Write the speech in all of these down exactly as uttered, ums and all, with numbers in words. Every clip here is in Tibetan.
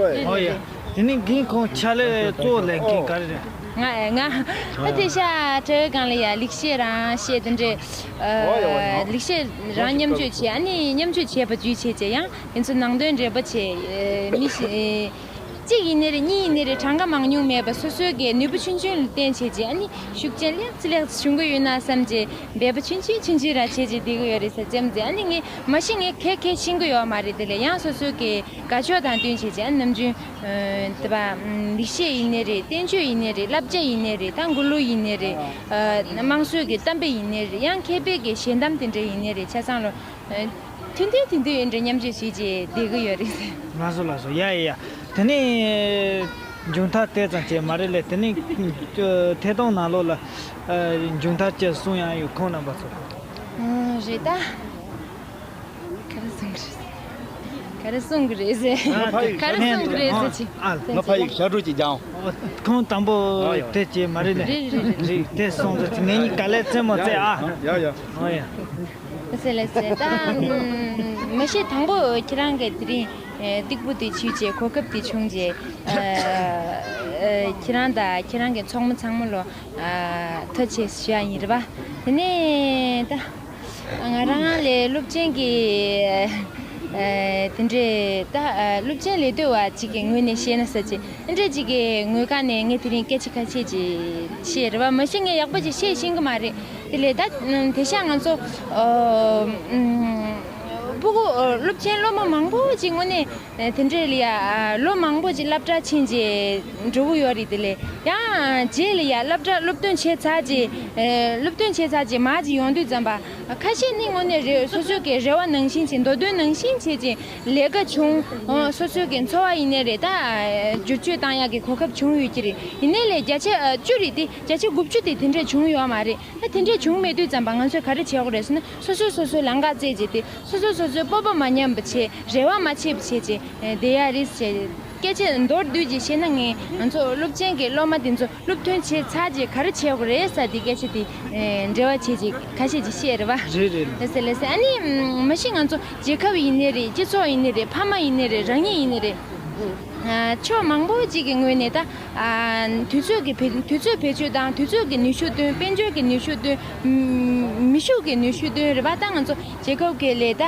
ཨོ་ཡ། དེ་ནི་རྒན་ཁོང་ཕྱག་ལས་གཙོ་བོ་ལས་འགན་ག་རེ་རེད། ང་ང་ད་དེ་ཤ་དྲ་བའི་སྒང་ལ་ཡ་ལེགས་བཤད་རང་བཤད་དེ་འདྲས། ཨ་ལེགས་བཤད་རང་མཉམ་སྤྱོད་བྱས། ཨ་ནི་མཉམ་སྤྱོད་བྱས་པ་བརྒྱུད་བྱས་བྱས་ཡང་དེ་ཚོ་ནང་དོན་འགྲེལ་པ་བྱས། ཨ་མི་ཞིག་གཅིག་ཡིན་ནའི་རེད། གཉིས་ཡིན་ནའི་རེད། གྲངས་ཀ་མང་ཉུང་མེད་པ་སོ་སོའི་གི་ནུས་པ་ཆུང་ཆུང་ལ་བརྟེན་བྱས་བྱས། ཨ་ནི་ཤུགས་རྐྱེན་ལེགས་ཚེ་ལེགས་ཚེ་བྱུང་གི་ཡོད་ན་བསམ་བྱས་འབད་པ་ཆུང་ཆུང་ཆུང་ཆུང་ར་བྱས་བྱས་བསྡད་གི་ཡོད་རེད་ཟེར་ཙམ་ཟེར། ཨ་ནི་ངས་མ་གཞི་ངས་ག་ག་ཤེས་གི་ཡོད་མ་རེད། དེ་ལས་ཡང་སོ་སོའི་གི་དགའ་ཕྱོགས་དང་བསྟུན་བྱས་བྱས། ཨ་ནི་ནམ་རྒྱུན་ཨ་དེ་བ་ཨ་ལེགས་བཤད་ཡིན་ནའི་རེད། བསྟན་བཅོས་ཡིན་ནའི་རེད། བསླབ་བྱ་ཡིན་ནའི་རེད། ད་མགུར་གླུ་ཡིན་ནའི་རེད། ཨ་དམངས་སྲོལ་གི་གཏམ་དཔེ་ཡིན་ནའི་རེད། ཡང་མཁས་པའི་གི་ཞལ་གདམས་དེ་འདྲ་ཡིན་ནའི་རེད། ཆ་ཚང་ལོ་ཨ་ཐུང་ཐུང་ཐུང་ཐུང་ཡིན་འདྲ་མཉམ་སྤྱོད་བྱས་བྱས་བསྡད་གི་ཡོད་རེད། ལགས་སོ་ལགས་སོ། ཡ་ཡ་ཡ། དེ་ནི་མཇུག་མཐར་དེ་ཙམ་བྱས་མ་རེད་ལས། དེ་ནི་ཐད་གཏོང་ནང་ལོགས་ལ་ཨ་མཇུག་མཐར་ཅིག་གསུང་ཡག་ཡོད། ཁོང་རྣམ་པ་ཚོ། ཨ་རེད་ད། ག་རེ་གསུང་གི་རེད། ག་རེ་གསུང་གི་རེད་ཟེར། ཨ་ཕ་ཡིས་ག་རེ་གསུང་གི་རེད་ཟེར་ཅི། ཨ་ང་ཕ་ཡིས་ཞབས་བྲོ་ཅིག་སྦྱང་། ཁོང་དང་པོ་དེ་བྱས་མ་རེད་ལས། རེད་རེད་རེད། རེད་དེ་སོང་ཙང་ངེད་གཉིས་ག་ལེར་རྩེད་མོ་རྩེ་ཨ། ཡ་ཡ། ཨོ་ཡ། ཟེར་ལ་ཟེར་ད། མ་གཞི་དང་པོ་ཁྱེད་རང་གི་དེ་རིང་ཨེ་སྟེགས་བུ་དེ་ཆུད་བྱས་གོ་སྐབས་དེ་བྱུང་རྗེས། ཨ་ཨ་ཁྱེད་རང་དང་ཁྱེད་རང་གི་ཚོགས་མི་ཚང་མ་ལོ་ཨ་ཐུགས་རྗེ་ཆེ་ཞུ་ཡ་ཡིན་རེད་པ། དེ་ནས་ད་ང་རང་ལས་སློབ་ཆེན་གྱི་ཨ་དེ་འདྲས་ད་ཨ་སློབ་ཆེན་ལས་དོད་པ་ཅིག་གི་ངོས་ནས་བཤད་ན་ཟེར་གྱི། འདྲ་ཅིག་གི་ངོས་ཀ་ནས་ངས་དེ་རིང་སྐད་ཆ་ཁ་ཤས་ཅིག་བཤད་རེད་བ། མ་གཞི་ངས་ཡག་པོ་ཅིག་བཤད་ཤེས་ཀྱི་མ་རེད། དེ་ལས་ད་དེང་སང་ང་ཚོ་ཨོ་ཨུམ་སྤུ་གུ་ཨོ་སློབ་ཆེན་སློབ་མ་མང་པོ་ཅིག་དངོས་གནས་དེ་འདྲས་ལ་ཡ་ལོ་མང་པོ་ཅིག་སློབ་གྲྭ་ཕྱིན་རྗེས་འགྲོ་གི་ཡོད་རེད། དེ་ལས་ཡང་རྗེས་ལ་ཡ་སློབ་གྲྭ་སློབ་ཐོན་བྱས་ཚར་རྗེས་ཨེ་སློབ་ཐོན་བྱས་ཚར་རྗེས་མར་ཅིག་ཡོང་དུས་ཙམ་པ། ཁ་ཤས་ནི་དངོས་གནས་རེད། སོ་སོའི་གི་རེ་བ་ནང་བཞིན་བྱས། མདོ་དོན་ནང་བཞིན་བྱས་ཅིང་ལས་ཀ་བྱུང་། ཨོ་སོ་སོའི་གི་འཚོ་བ་ཡིན་ནའི་རེད། ད་བསྒྱུར་བཅོས་བཏང་ཡག་གི་གོ་སྐབས་བྱུང་ཡོད་ཀྱི་རེད། ཡིན་ནའི་ལས་བརྒྱ་ཆ་བཅུ་རེད་དེ་བརྒྱ་ཆ་དགུ་བཅུ་དེ་དེ་འདྲས་བྱུང་ཡོད་མ་རེད། ད་དེ་འདྲས་བྱུང་མེད་དུས་ཙམ་པ་ང་ཚོས་ག་རེ་བྱེད་དགོས་རེད་ཟེར་ན། སོ་སོས་སོ་སོའི་ལམ་ཁ་བཙལ་བྱས་ཏེ། སོ་སོས་སོ་སོའི་སྤོབས་པ་མ་ཉམས་པ་བྱས། རེ་བ་མ་ཆད་པ་བྱས་བྱས་བསྡད་ཡག་རེད་ཟེར། སྐད་ཆ་མདོར་བསྡུས་ཅིག་བཤད་ན། ངས་ང་ཚོ་སློབ་ཆེན་གྱི་སློབ་མ་དེ་ཚོ་སློབ་ཐོན་བྱས་ཚར་རྗེས་ག་རེ་བྱེད་དགོས་རེད་ཟེར་དེ་སྐད་ཆ་དེ་ཨེ་འབྲེལ་བ་བྱེད་ཅིག་ཁ་ཤས་ཅིག་བཤད་རེད་བ། རེད་རེད། ལགས་སེ་ལགས་སེ། ཨ་ནི་མ་གཞི་ང་ཚོ་རྒྱལ་ཁབ་ཡིན་ནའི་རེད། སྤྱི་ཚོགས་ཡིན་ནའི་རེད། ཕ་མ་ཡིན་ནའི་རེད། རང་ཉིད་ཡིན་ནའི་རེད། ཨ་ཕྱོགས་མང་པོ་ཅིག་གི་ངོས་ནས་ད་ཨ་དུས་ཚོད་ཀྱི་བེད་དུས་ཚོད་བེད་སྤྱོད་དང་། དུས་ཚོད་ཀྱི་ནུས་ཤུགས་བཏོན། དཔལ་འབྱོར་གྱི་ནུས་ཤུགས་བཏོན། མི་ཤུགས་ཀྱི་ནུས་ཤུགས་བཏོན་རེད་བ། ད་ང་ཚོ་རྒྱལ་ཁབ་ཀྱི་ལས་ད་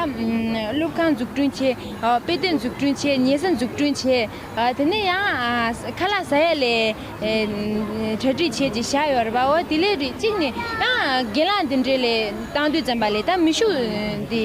སློབ་ཁང་འཛུགས་སྐྲུན་བྱས། ཨ་དཔེ་སྟོན་འཛུགས་སྐྲུན་བྱས། ཉལ་ས་འཛུགས་སྐྲུན་བྱས། ཨ་དེ་ནས་ཡང་ཨ་ཁ་ལག་ཟ་ཡ་ལས་ཨེ་གྲ་སྒྲིག་བྱས་ཅིག་བཞག་ཡོད་རེད་བ། འོ་དེ་ལས་རེད། གཅིག་ནས་ཡང་རྒན་ལགས་འདི་འདྲས་ལས་བཏང་དུས་ཙམ་པ་ལས་ད་མི་ཤུགས་འདི་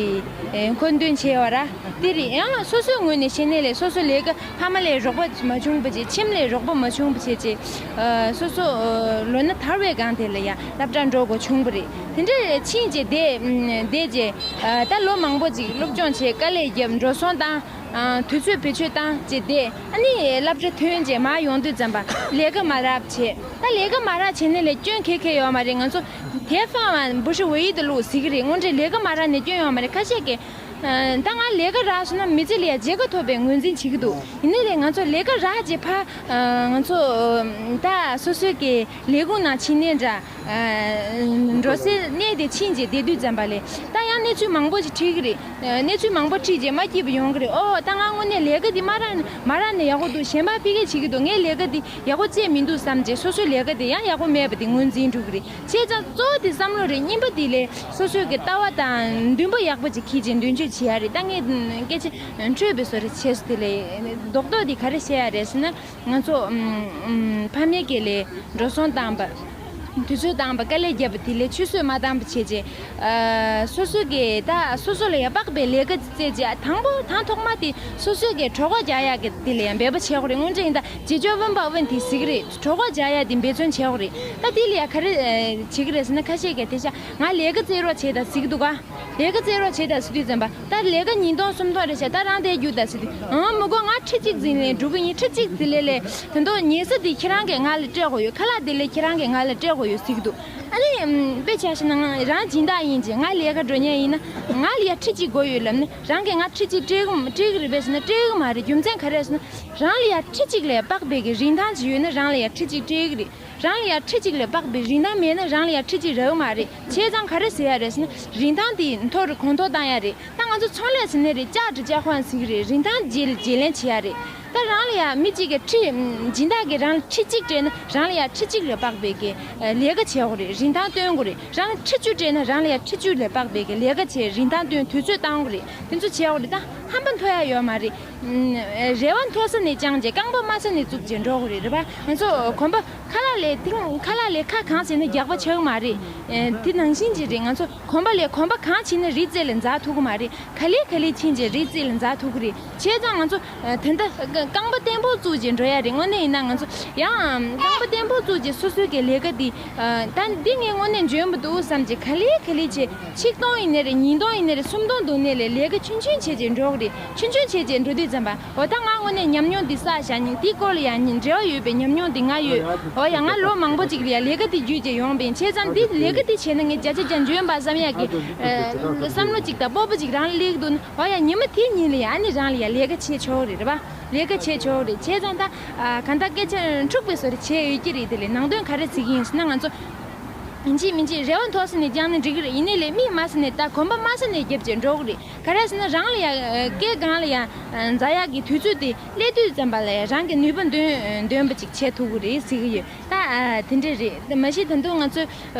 ཨེ་མཁོ་འདོན་བྱས་ཡོད་ར། དེ་རེད། ཡང་སོ་སོའི་ངོས་ནས་བཤད་ནའི་ལས་སོ་སོ་ལས་ཀ་ཕ་མ་ལས་རོགས་པ་མ་བྱུང་བ་བྱས། ཁྱིམ་ལས་རོགས་པ་མ་བྱུང་བ་བྱས་བྱས། ཨ་སོ་སོ་ཨ་ལོ་ན་དར་བའི་སྒང་དེ་ལ་ཡང་སློབ་གྲྭ་འགྲོ་དགོས་བྱུང་བ་རེད། དེ་འདྲས་ཕྱིན་རྗེས་བསྡད་བསྡད་རྗེས་ཨ་ད་ལོ་མང་པོ་ཅིག་སློབ་སྦྱོང་བྱས། དཀའ་ལས་བརྒྱབ། འགྲོ་སོང་བཏང་། ཨ་དུས་ཚོད་བེད་སྤྱོད་བཏང་བྱས་བསྡད། ཨ་ནི་སློབ་གྲྭ་ཐོན་རྗེས་མར་ཡོང་དུས་ཙམ་པ་ལས་ཀ་མ་རག་བྱས། ད་ལས་ཀ་མ་རག་བྱས་ནའི་ལས་སྐྱོན་ག་ག་ཡོད་མ་རེད། ང་ཚོ་དེ་ཕ་མ་不是唯一的路ཟེར་གི་རེད། དངོས་འབྲེལ་ལས་ཀ་མ་རག་ནས་སྐྱོན་ཡོད་མ་རེད། ཁ་ཤས་ཀྱིས་ཨ་ད་ང་ལས་ཀ་རག་སོང་ན་མི་ཚེ་ལ་ཡ་བརྗེད་དགོས་ཐུབ་པའི་ངོས་འཛིན་བྱེད་ཀྱི་འདུག་ཡིན་ནའི་ལས་ང་ཚོ་ལས་ཀ་རག་རྗེས་ཕར་ཨ་ང་ཚོ་ད་སོ་སོའི་གི་ལས་ཁུངས་ནང་ཕྱིན་ནའི་འདྲ། ཨ་འགྲོ་སའི་གནས་དེ་ཕྱིན་རྗེས་བསྡད་དུས་ཙམ་པ་ལས་ད་ཡང་གནས་ཚུལ་མང་པོ་ཞིག་འཁྲིད་ཀྱི་རེད། ཨ་གནས་ཚུལ་མང་པོ་འཁྲིད་རྗེས་མ་སྐྱིད་པོ་ཡོང་གི་རེད། ཨོ་ད་ང་དངོས་གནས་ལས་ཀ་འདི་མ་རག་མ་རག་ནས་ཡག་པོ་འདུག་གཞན་པ་ཕ་གིར་བྱེད་ཀྱི་འདུག་ངའི་ལས་ཀ་འདི་ཡག་པོ་བྱས་མི་འདུག་བསམ་རྗེས་སོ་སོའི་ལས་ཀ་འདི་ཡང་ཡག་པོ་མེད་པ་འདི་ངོས་འཛིན་འགྲོ་གི་རེད། བྱས་ཙང་གཙོ་བོ་དེ་བསམ་བློ་རེད། གཉིས་པ་དེ་ལས་སོ་སོའི་གི་ལྟ་བ་དང་འདུན་པ་ཡག་པོ་ཅིག་འཁྱེར་རྗེས་མདུན་སྐྱོད་བྱེད་ཡ་རེད། ད་ངས་སྐད་ཆ་འཕྲོས་པའི་བཟོ་འདྲ་བྱས་སོང་། དེ་ལས་རྡོག་རྡོག་དེ་ག་རེ་བཤད་ཡ་རེད་ཟེར་ན། ང་ཚོ་ཨུམ་ཨུམ་ཕ་མའི་སྐད་ལས་འགྲོ་སོང་བཏང་པ། དུས་ཚོད་བཏང་པ། དཀའ་ལས་བརྒྱབ་པ་དེ་ལས་ཆུད་ཟོས་མ་བཏང་པ་བྱས་རྗེས། ཨ་སོ་སོ་གི་ད་སོ་སོ་ལ་ཡ་དཔག་པའི་ལས་ཀ་བཙལ་རྗེས། དང་པོ་དང་ཐོག་མ་དེ་སོ་སོའི་གི་གྲོད་ཁོག་རྒྱག་ཡག་གི་དེ་ལ་ཡ་འབད་པ་བྱེད་དགོས་རེད། དངོས་འབྲེལ་ཡིན་ད་རྗེས་ཕྱོགས་དབེན་པ་དབེན་དེ་ཟེར་གི་རེད། གྲོད་ཁོག་རྒྱག་ཡག་དེ་འབད་བརྩོན་བྱེད་དགོས་རེད། ད་དེ་ལ་ཡ་ག་རེ་བྱེད་གི་རེད་ཟེར་ན། ཁ་ཤས་ཀྱིས་དེ་ཤ་ང་ལས་ཀ་བཙལ་རོགས་བྱེད་ད་ཟེར་གི་འདུག་ག་ལས་ཀ་བཙལ་རོགས་བྱེད་ད་ཟེར་དུས་ཙམ་པ། ད་ལས་ཀ་ཉིས་སྟོང་སུམ་སྟོང་རེད་ཤག་ད་རང་དེ་རྒྱུག་ད་ཟེར་དུས། ཨང་མི་དགོས། ང་ཁྲི་གཅིག་ཟིན་ལས་འགྲོ་གི་ཡིན། ཁྲི་གཅིག་ཟིན་ལས་ལས་དེ་འདོག་ཉལ་ས་དེ་ཁྱེད་རང་གིས་ང་ལ་སྤྲད་དགོས་ཡོད། ཁ་ལག་དེ་ལས་ཁྱེད་རང་གིས་ང་ལ་སྤྲད་དགོས་ཡོད་ཟེར་གི་འདུག་ཨ་ནི་དཔེ་ཆ་བཞག་ན་ང་རང་སྦྱིན་བདག་ཡིན་ཅེས་ང་ལས་ཀ་འགྲོ་མཁན་ཡིན་ན་ང་ལ་ཡ་ཁྲི་གཅིག་དགོས་ཡོད་ལབ་ནས་རང་གིས་ང་ཁྲི་གཅིག་སྤྲད་ཀྱི་སྤྲད་ཀྱི་རེད་པས་ཟེར་ན་སྤྲད་ཀྱི་མ་རེད། རྒྱུ་མཚན་ག་རེ་ཟེར་ན་རང་ལ་ཡ་ཁྲི་གཅིག་ལས་དཔག་པའི་གི་རིན་ཐང་ཅིག་ཡོད་ན་རང་ལ་ཡ་ཁྲི་གཅིག་སྤྲད་ཀྱི་རེད། རང་ལ་ཡ་ཁྲི་གཅིག་ལས་དཔག་པའི་རིན་ཐང་མེད་ན་རང་ལ་ཡ་ཁྲི་གཅིག་རག་གི་མ་རེད། བྱས་ཙང་ག་རེ་ཟེར་ཡ་རེད་ཟེར་ན་རིན་ཐང་དེ་མཐོ་རུ་གོང་མཐོར་བཏང་ཡ་རེད། ད་ང་ཚོ་ཚོང་ལས་ཟེར་ནི་རེད། ལྕགས་འབྲུ་ལྕགས་ཧོན་ཟེར་གི་རེད། རིན་ཐང་བརྗེ་བརྗེ་ལེན་བྱེད་ཡ་རེད། ད་རང་ལ་ཡ་མི་གཅིག་གིས་ཁྲི་སྦྱིན་བདག་གིས་རང་ལ་ཁྲི་གཅིག་སྤྲད་ན་རང་ལ་ཡ་ཁྲི་གཅིག་ལས་དཔག་པའི་གི་ལས་ཀ་བྱེད་དགོས་རེད། རིན་ཐང་སྟོན་དགོས་རེད། རང་ལ་ཁྲི་བཅུ་སྤྲད་ན་རང་ལ་ཡ་ཁྲི་བཅུ་ལས་དཔག་པའི་གི་ལས་ཀ་བྱེད་རིན་ཐང་སྟོན་དུས་ཚོད་བཏང་དགོས་རེད། དེ་ཚོ་བྱེད་དགོས་རེད། ད་ཧམ་པ་མཐོ་ཡ་ཡོད་མ་རེད། རེ་བ་མཐོ་ས་ནས་བཅངས་རྗེས་རྐང་པ་དམའ་ས་ནས་བཙུགས་རྗེས་འགྲོ་དགོས་རེད། རེད་པ། ང་ཚོ་གོམ་པ་ཁ་ལག་ལས་ཐིང་ཁ་ལག་ལས་ཁ་གང་བྱས་ན་རྒྱགས་པ་ཆགས་མ་རེད། དེ་ནང་བཞིན་གྱི་རེད། ང་ཚོ་གོམ་པ་ལས་གོམ་པ་གང་ཕྱིན་ན་རི་རྩེ་ལ་འཛེག་ཐུབ་ཀྱི་མ་རེད། ག་ལེ་ག་ལེ་ཕྱིན་རྗེས་རི་རྩེ་ལ་འཛེག་ཐུབ་ཀྱི་རེད། བྱས་ཙང་ང་ཚོ་ད་ལྟ་རྐང་པ་བརྟན་པོ་བཙུགས་རྗེས་འགྲོ་ཡ་རེད། དངོས་གནས་ཡིན་ན་ང་ཚོ་ཡང་རྐང་པ་བརྟན་པོ་བཙུགས་རྗེས་སོ་སོའི་གི་ལས་ཀ་འདི་ད་འདི་ངས་དངོས་གནས་འཇོན་པོ་འདུག་བསམ་རྗེས་ག་ལེ་ག་ལེ་བྱས་ཆིག་སྟོང་ཡིན་ནའི་རེད། ཉིས་སྟོང་ཡིན་ནའི་རེད། སུམ་སྟོང་འདུག་ནའི་ལས་ལས་ཀ་ཆུང་ཆུང་བྱས་རྗེས་འགྲོ་གི་རེད། ཆུང་ཆུང་བྱས་རྗེས་འགྲོ་དུས་ཙམ་པ་འོ་ད་ང་དངོས་གནས་ཉམས་མྱོང་འདི་བསགས་བཞག་ནས་འདི་སྐོར་ལ་ཡང་འབྲེལ་བ་ཡོད་པའི་ཉམས་མྱོང་འདི་ང་ཡོད། འོ་ཡ་ང་ལོ་མང་པོ་ཅིག་ལ་ཡ་ལས་ཀ་འདི་བརྒྱུད་རྗེས་ཡོང་བས་བྱས་ཙང་འདི་ལས་ཀ་འདི་བྱས་ན་ངས་བརྒྱ་ཆ་བརྒྱ་འཇོན་པ་བསམ་ཡག་གི་བསམ་བློ་ཅིག་དང་སྤོབས་པ་ཅིག་རང་ལ་སླེབས་ཀྱི་འདུག་ན་འོ་ཡ་ཉི་མ་དེའི་ཉིན་ལ་ཡ་ཨ་ནི་རང་ལ་ཡ་ལས་ཀ་བྱེད་ཆོག་རེད། རེད་པ། ལས་ཀ་བྱེད་ཆོག་རེད། བྱས་ཙང་ད་གང་ལྟར་སྐད་ཆ་འཁྲུག་པའི་བཟོ་འདྲ་བྱས་ཡོད་ཀྱི་རེད། དེ་ལས་ནང་དོན་ག་རེ་ཟེར་གྱི་ཡིན་ཟེར་ན་ང་ཚོ་ཡིན་གཅིག་མིན་གཅིག་རེ་བ་མཐོ་ས་ནས་བཅངས་ན་འགྲིག་གི་རེད། ཡིན་ནའི་ལས་མི་དམའ་ས་ནས་ད་གོམ་པ་དམའ་ས་ནས་རྒྱབ་བྱས་འགྲོ་གི་རེད། ག་རེ་ཟེར་ན་རང་ལ་ཡ་སྐས་སྒང་ལ་ཡ་འཛེག་ཡག་གི་དུས་ཚོད་དེ་སླེབས་དུས་ཙམ་པ་ལ་ཡ་རང་གི་ནུས་པ་འདོན་འདོན་པ་ཅིག་བྱེད་ཐུབ་ཀྱི་རེད་ཟེར་གྱི་ཡོད། ད་དེ་འདྲ་རེད། མ་གཞི་ད་དུང་ང་ཚོ་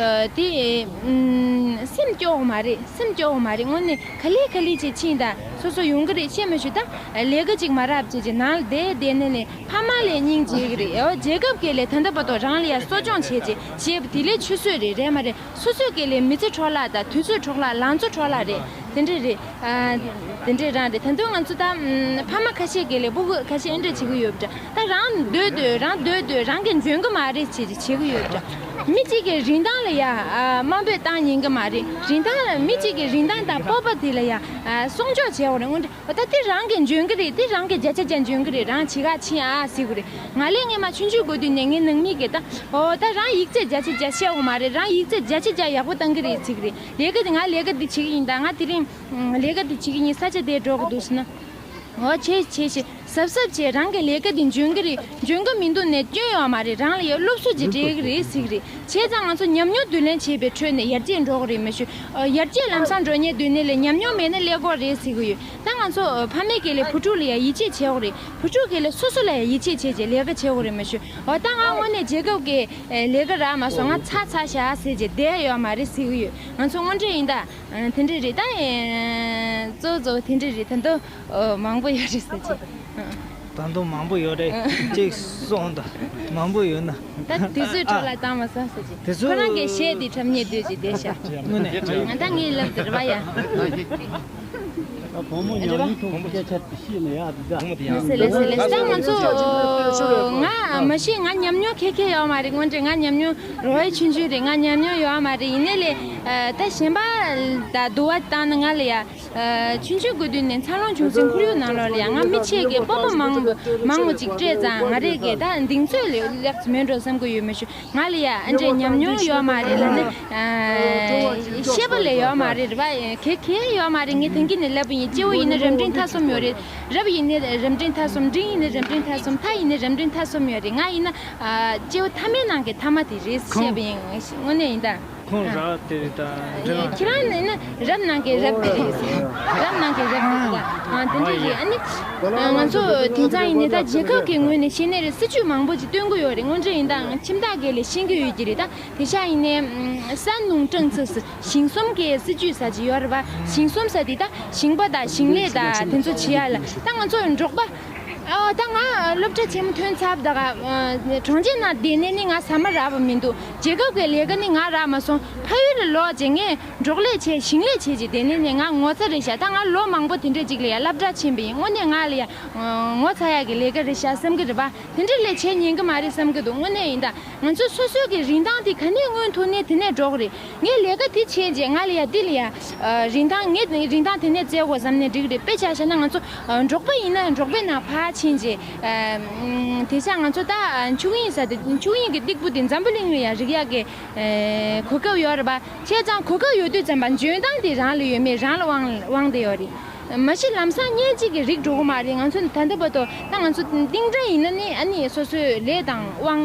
དེ་སེམས་སྐྱོ་བོ་མ་རེད། སེམས་སྐྱོ་བོ་མ་རེད། དངོས་གནས་ག་ལེ་ག་ལེ་བྱས་ཕྱིན་ད་སོ་སོ་ཡོང་གི་རེད། བཤད་མ་ཞུ་ད་ལས་ཀ་ཅིག་མ་རག་བྱས་ཀྱི་ནང་ལ་བསྡད་བསྡད་ནས་ནས་ཕ་མ་ལ་སྙིང་རྗེ་གི་རེད། ཨོ་རྒྱལ་ཁབ་ཀྱི་ལས་ད་ལྟ་བར་དུ་རང་ལ་ཡ་གསོ་སྐྱོང་བྱས་རྗེས་བྱས་པ་དེ་ལས་ཆུད་ཟོས་རེད། རེད་མ་རེད། སོ་སོའི་གི་ལས་མི་ཚེ་འཕྲོ་བརླག་དང་དུས་ཚོད་འཕྲོ་བརླག་ལང་ཚོ་འཕྲོ་བརླག་རེད། དེ་འདྲ་རེད། ཨ་དེ་འདྲ་རང་རེད། ད་དུང་ང་ཚོ་ད་ཕ་མ་ཁ་ཤས་གི་ལས་སྤུ་གུ་ཁ་ཤས་ཨེ་འདྲ་བྱེད་གི་ཡོད་པ་འདྲ། ད་རང་སྡོད་སྡོད་རང་སྡོད་སྡོད་རང་གི་འཇོན་གི་མ་རེད་བྱས་བྱེད་གི་ཡོད་པ་འདྲ། མི་གཅིག་གི་རིན་ཐང་ལ་ཡ་དམའ་འབེབས་བཏང་ཉན་གི་མ་རེད། རིན་ཐང་མི་གཅིག་གི་རིན་ཐང་དང་སྤོབས་པ་དེ་ལ་ཡ་སྲུང་སྐྱོབ་བྱེད་དགོས་རེད། དངོས་འབྲེལ། འོ་ད་དེ་རང་གི་འཇོན་གི་རེད། དེ་རང་གི་བརྒྱ་ཆ་བརྒྱ་འཇོན་གི་རེད། རང་བྱེད་ག་ཕྱིན་ཨ་ཟེར་གི་རེད། ང་ལས་སྔས་མ་ཆུང་ཆུང་དགོས་དུས་ནས་ངའི་ནང་མི་གིས་ད་འོ་ད་རང་ཡིག་ཚད་བརྒྱ་ཆ་བརྒྱ་བཤད་དགོས་མ་རེད། རང་ཡིག་ཚད་བརྒྱ་ཆ་བརྒྱ་ཡག་པོ་བཏང་གི་རེད་ཟེར་གི་རེད། ལས་ཀ་དེ་ང་ལས་ཀ་དེ་བྱེད་གི་ཡིན། ད་ང་དེ་རིང་ལས་ཀ་དེ་བྱེད་གི་ཡིན། ས་ཆ་དེ་འགྲོ་གི་འདུག་ཟེར་ན། འོ་བྱས་བྱས་བྱས་གཟབ་གཟབ་བྱས། རང་གི་ལས་ཀ་འདི་འཇོན་གི་རེད། འཇོན་གི་མི་འདུག་ནས་སྐྱོན་ཡོད་མ་རེད། རང་ལ་ཡ་སློབ་གསོ་ཅིག་སྤྲད་གི་རེད་ཟེར་གི་རེད། བྱས་ཙང་ང་ཚོ་ཉམས་མྱོང་བསྡུ་ལེན་བྱེད་པའི་ཁྲོད་ནས་ཡར་རྒྱས་འགྲོ་གི་རེད། མི་ཞུ་ཡར་རྒྱས་ལམ་སང་འགྲོ་མཁན་བསྡུ་ནས་ལས་ཉམས་མྱོང་མེད་ན་ཀླད་ཀོར་རེད་ཟེར་གི་ཡོད། ད་ང་ཚོ་ཕ་མའི་གི་ལས་བུ་ཕྲུག་ལ་ཡ་ཡིད་ཆེས་བྱེད་དགོས་རེད། བུ་ཕྲུག་གི་ལས་སོ་སོ་ལ་ཡ་ཡིད་ཆེས་བྱས་བྱས་ལས་ཀ་བྱེད་དགོས་རེད། མི་ཞུ་འོ་ད་ང་དངོས་གནས་རྒྱལ་ཁབ་ཀྱི་ལས་ཀ་རག་མ་སོང་། ང་ཚར་ཚར་ཤག་ཟེར་བྱས་བསྡད་ཡོད་མ་རེད་ཟེར་གི་ཡོད། ང་ཚོ་དངོས་འབྲེལ་ཡིན་ད། ཨ་དེ་འདྲ་རེད། ད་ཨེ་གཙོ་བོ་གཙོ་བོ་དེ་འདྲ་རེད། ད་དུང་ཨ་མང་པོ་ཡོད་རེད་ཟེར་གྱི། ད་དུང་མང་པོ་ཡོད་རེད། གཅིག་གསུངས་དང་མང་པོ་ཡོད་ན། ད་དུས་ཚོད་འཕྲོ་བརླག་བཏང་མ་སོང་ཟེར་གྱི། དུས་ཚོད་ཁོ་རང་གི་གཞས་འདི་འཁྲབ་ཉན་འདོད་ཀྱི་བསྡད་ཤག་དངོས་གནས། ད་ངས་ལབ་དེ་རེད་པ་ཡ། བུ་མོ་ཉམས་མྱོང་ཐོག་སྐད་ཆ་དེ་ཤེས་ན་ཡག་འདུག་ད། ལགས་སེ་ལགས་སེ་ལགས་སེ། ད་ང་ཚོ་ང་མ་གཞི་ང་ཉམས་མྱོང་ཁེ་ཁེ་ཡོད་མ་རེད། དངོས་འབྲེལ་ང་ཉམས་མྱོང་རོ་ཨེ་ཆུང་ཆུང་རེད། ང་ཉམས་མྱོང་ཡོད་མ་རེད། ཡིན་ནའི་ལས་ད་གཞན་པ་ད་དུ་བ་བཏང་ན་ང་ལ་ཡ། ཆུང་ཆུང་དགོས་དུས་ནས་འཚར་ལོངས་བྱུང་ཟིན་ཁོར་ཡུག་ནང་ལོགས་ལ་ཡང་ང་མི་ཆེ་གེ་སྤོབས་པ་མང་མང་བོ་ཅིག་སྤྲད་ཙང་ང་རེ་གེ་ད་གདེང་ཚོད་ལས་ལེགས་མེད་འགྲོ་བསམ་གི་ཡོད། མི་ཞུ་ང་ལ་ཡ་ཨ་འདྲས་ཉམས་མྱོང་ཡོད་མ་རེད་ལ་ནི་ཤེས་པ་ལས་ཡོད་མ་རེད་རེད་པ། གེ་གེ་ཡོད་མ་རེད། ངས་ཐེངས་གི་ནས་ལབ་པ་ཡིན། སྐྱེ་བོ་ཡིན་ན་རབ་འབྲིང་ཐ་གསུམ་ཡོད་རེད། རབ་ཡིན་ན་རབ་འབྲིང་ཐ་གསུམ། འབྲིང་ཡིན་ན་རབ་འབྲིང་ཐ་གསུམ། ཐ་ཡིན་ན་རབ་འབྲིང་ཐ་གསུམ་ཡོད་རེད། ང་ཡིན་ན་སྐྱེ་བོ་ཐ་མའི་ནང་གི་ཐ་མ་དེ་རེད་བཤད་པ་ཡིན། དངོས་གནས་ཡིན་ད། ཁོང་རབ་དེ་རེད་ད། ཁྱེད་རང་ནི་ནི་རབ་ནང་གི་རབ་དེ་རེད། རབ་ནང་གི་རབ་དེ་རེད་ད། ཨ་དེ་འདྲ་རེད། ཨ་ནི་ང་ཚོ་དེང་སང་ཡིན་ནི་ད་རྒྱལ་ཁབ་ཀྱི་ངོས་ནས་བཤད་ནི་རེད། སྲིད་ཇུས་མང་པོ་ཅིག་སྟོན་གི་ཡོད་རེད། དངོས་འབྲེལ་ཡིན་ད་ཁྱིམ་བདག་གིས་ལས་ཤེས་ཀྱི་ཡོད་ཀྱི་རེད་ད། དེ་ཤ་ཡིན་ནི་ས་ནུང་ཀྲང་ཚུ་སི་ཞིང་གསུམ་གྱི་སྲིད་ཇུས་ཟེར་གྱི་ཡོད་རེད་པ། ཞིང་གསུམ་ཟེར་དེ་ད་ཞིང་པ་དང་ཞིང་ལས་དང་དེ་ཚོ་བྱེད་ཡ་ལ་ད་ང་ཚོ་འབྲོག་པ། ཨོ་ད་ང་སློབ་གྲྭ་ཆེན་མོ་ཐོན་ཚར་བ་ད་ག་གྲོང་ཁྱེར་ནང་བསྡད་ནས་ནི་ང་ཟ་མ་རག་པ་མི་འདུག་རྒྱལ་ཁབ་ཀྱི་ལས་ཀ་ནི་ང་རག་མ་སོང་། ཕ་ཡུལ་ལ་ལོག་རྗེས་ངས་འབྲོག་ལས་བྱས་ཞིང་ལས་བྱས་རྗེས་བསྡད་ནས་ནི་ང་ངོ་ཚ་རེད་ཤག་ད་ང་ལོ་མང་པོ་དེ་འདྲས་ཅིག་ལ་ཡ་སློབ་གྲྭ་ཕྱིན་པ་ཡིན། དངོས་གནས་ང་ལ་ཡ་ངོ་ཚ་ཡག་གི་ལས་ཀ་རེད་ཤག་བསམ་གི་རེད་པ། དེ་འདྲས་ལས་བྱས་ཉན་གི་མ་རེད་བསམ་གི་འདུག་དངོས་གནས་ཡིན་ད། ང་ཚོ་སོ་སོའི་གི་རིན་ཐང་དེ་ག་ནས་མངོན་ཐུབ་ནས་དེ་ནས་འགྲོ་གི་རེད། ངས་ལས་ཀ་དེ་བྱས་རྗེས་ང་ལ་ཡ་འདི་ལ་ཡ། རིན་ཐང་ངས་རིན་ཐང་དེ་ནས་བཙལ་དགོས་བསམ་ནས་འགྲིག་རེད། དཔེ་ཆ་བཞག་ན་ང་ཚོ་འབྲོག་པ་ཡིན་ན་འབྲོག་པའི་ནང་ཕར་ ཕྱིན་རྗེས། ཨ། དེ་ཆ་ང་ཚོ་ད་ཆོས་དབྱིངས་ཟེར་དེ་ཆོས་དབྱིངས་ཀྱི་སྟེགས་བུ་དེ་འཛམ་བུ་གླིང་ལ་ཡང་རིག་ཡག་གི་ཨ། གོ་སྐབས་ཡོད་རེད་པ། བྱས་ཙང་གོ་སྐབས་ཡོད་དུས་ཙམ་པ་འཇོན་ཐང་དེ་རང་ལ་ཡོད་མེད་རང་ལ་དབང་དབང་དེ་ཡོད་རེད། མ་གཞི་ལམ་སང་སྙན་འཇེབས་ཀྱི་རིགས་འགྲོ་གི་མ་རེད། ང་ཚོ་ད་ལྟ་བར་དུ་ད་ང་ཚོ་གཏིང་འདྲ་ཡིན་ན་ནི་ཨ་ནི་སོ་སོའི་ལས་དང་དབང་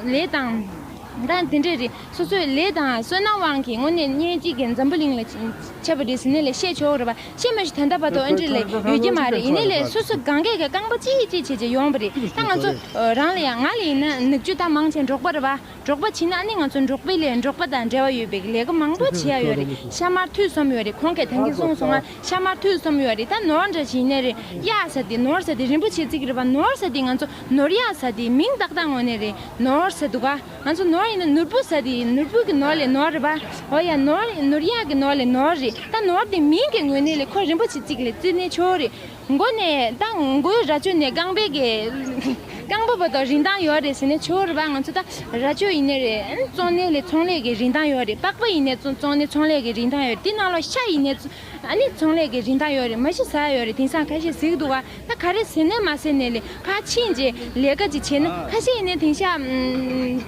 ལས་དང་། ད་དེ་འདྲས་རེད། སོ་སོའི་ལས་དང་བསོད་ནམས་དབང་གིས་དངོས་གནས་སྙན་འཇེབས་ཀྱི་འཛམ་བུ་གླིང་ལ་ཁྱབ་པ་རེད་ཟེར་ནས་ལས་བཤད་ཆོག་རེད་པ། བཤད་མ་ཤེས་ད་ལྟ་བར་དུ་ཨ་འདྲས་ལས་ཡོད་ཀྱི་མ་རེད། ཡིན་ནའི་ལས་སོ་སོ་གང་གས་ཀྱི་རྐང་པ་གཅིག་གཅིག་བྱས་བྱས་ཡོང་བ་རེད། ད་ང་ཚོ་རང་ལ་ཡང་ང་ལ་ཡིན་ན་ནུབ་རྒྱུད་ད་མང་ཆེ་འབྲོག་པ་རེད་པ། འབྲོག་པ་བྱས་ན་ཨ་ནི་ང་ཚོ་འབྲོག་པའི་ལས་འབྲོག་པ་དང་འབྲེལ་བ་ཡོད་པའི་ལས་ཀ་མང་པོ་བྱེད་ཡ་ཡོད་རེད། ཤ་མར་ཐུད་གསུམ་ཡོད་རེད། ཁོང་གིས་ད་གིན་གསུངས་སོང་ང་། ཤ་མར་ཐུད་གསུམ་ཡོད་རེད། ད་ནོར་འདྲ་ཞིག་ཡིན་ནའི་རེད། གཡག་ཟེར་དེ་ནོར་ཟེར་དེ་རིན་པོ་ཆེ་བརྩི་གི་རེད་པ། ནོར་ཟེར་དེ་ང་ཚོ་ནོར་གཡག་ཟེར་དེ་མིང་ཏག་ཏག་ངོས་ནས་རེད། ནོར་ཟེར་འདུག་ག་ང་ཚོ་ནོར་ཡིན་ན་ནོར་བུ་ཟེར་དེ་ནོར་བུ་གི་ནོར་ལས་ནོར་རེད་པ། འོ་ཡ། ནོར་ནོར་གཡག་གི་ནོར་ལས་ནོར་རེད། ད་ནོར་དེ་མིང་གི་ངོས་ནས་ལས་ཁོ་རིན་པོ་ཆེ་བརྩི་གི་ལས་བརྩི་ནས་ཆོག་རེད། མགོ་ནས་ད་མགོའི་རྭ་ཅོ་ནས་རྐང་པའི་གི་རྐང་པ་བར་དུ་རིན་ཐང་ཡོད་རེད་ཟེར་ནས་ཆོག་རེད་པ། ང་ཚོ་ད་རྭ་ཅོ་ཡིན་ནའི་རེད། ཨ་ནི་བཙོང་ནའི་ལས་ཚོང་ལས་ཀྱི་རིན་ཐང་ཡོད་རེད། པགས་པ་ཡིན་ནའི་བཙོང་བཙོང་ནའི་ཚོང་ལས་ཀྱི་རིན་ཐང་ཡོད་རེད། དེ་ནང་ལོགས་ཤ་ཡིན་ནའི་ཚོ་ཨ་ནི་ཚོང་ལས་ཀྱི་རིན་ཐང་ཡོད་རེད། མ་གཞི་ཟ་ཡ་ཡོད་རེད། དེང་སང་ཁ་ཤས་ཟེར་གི་འདུག་ག་ད་ག་རེ་ཟེར་ནའི་མ་ཟེར་ནའི་ལས་ཕར་ཕྱིན་རྗེས་ལས་ཀ་ཅིག་བྱས་ན། ཁ་ཤས་ཡིན་ནའི་དེང་སང་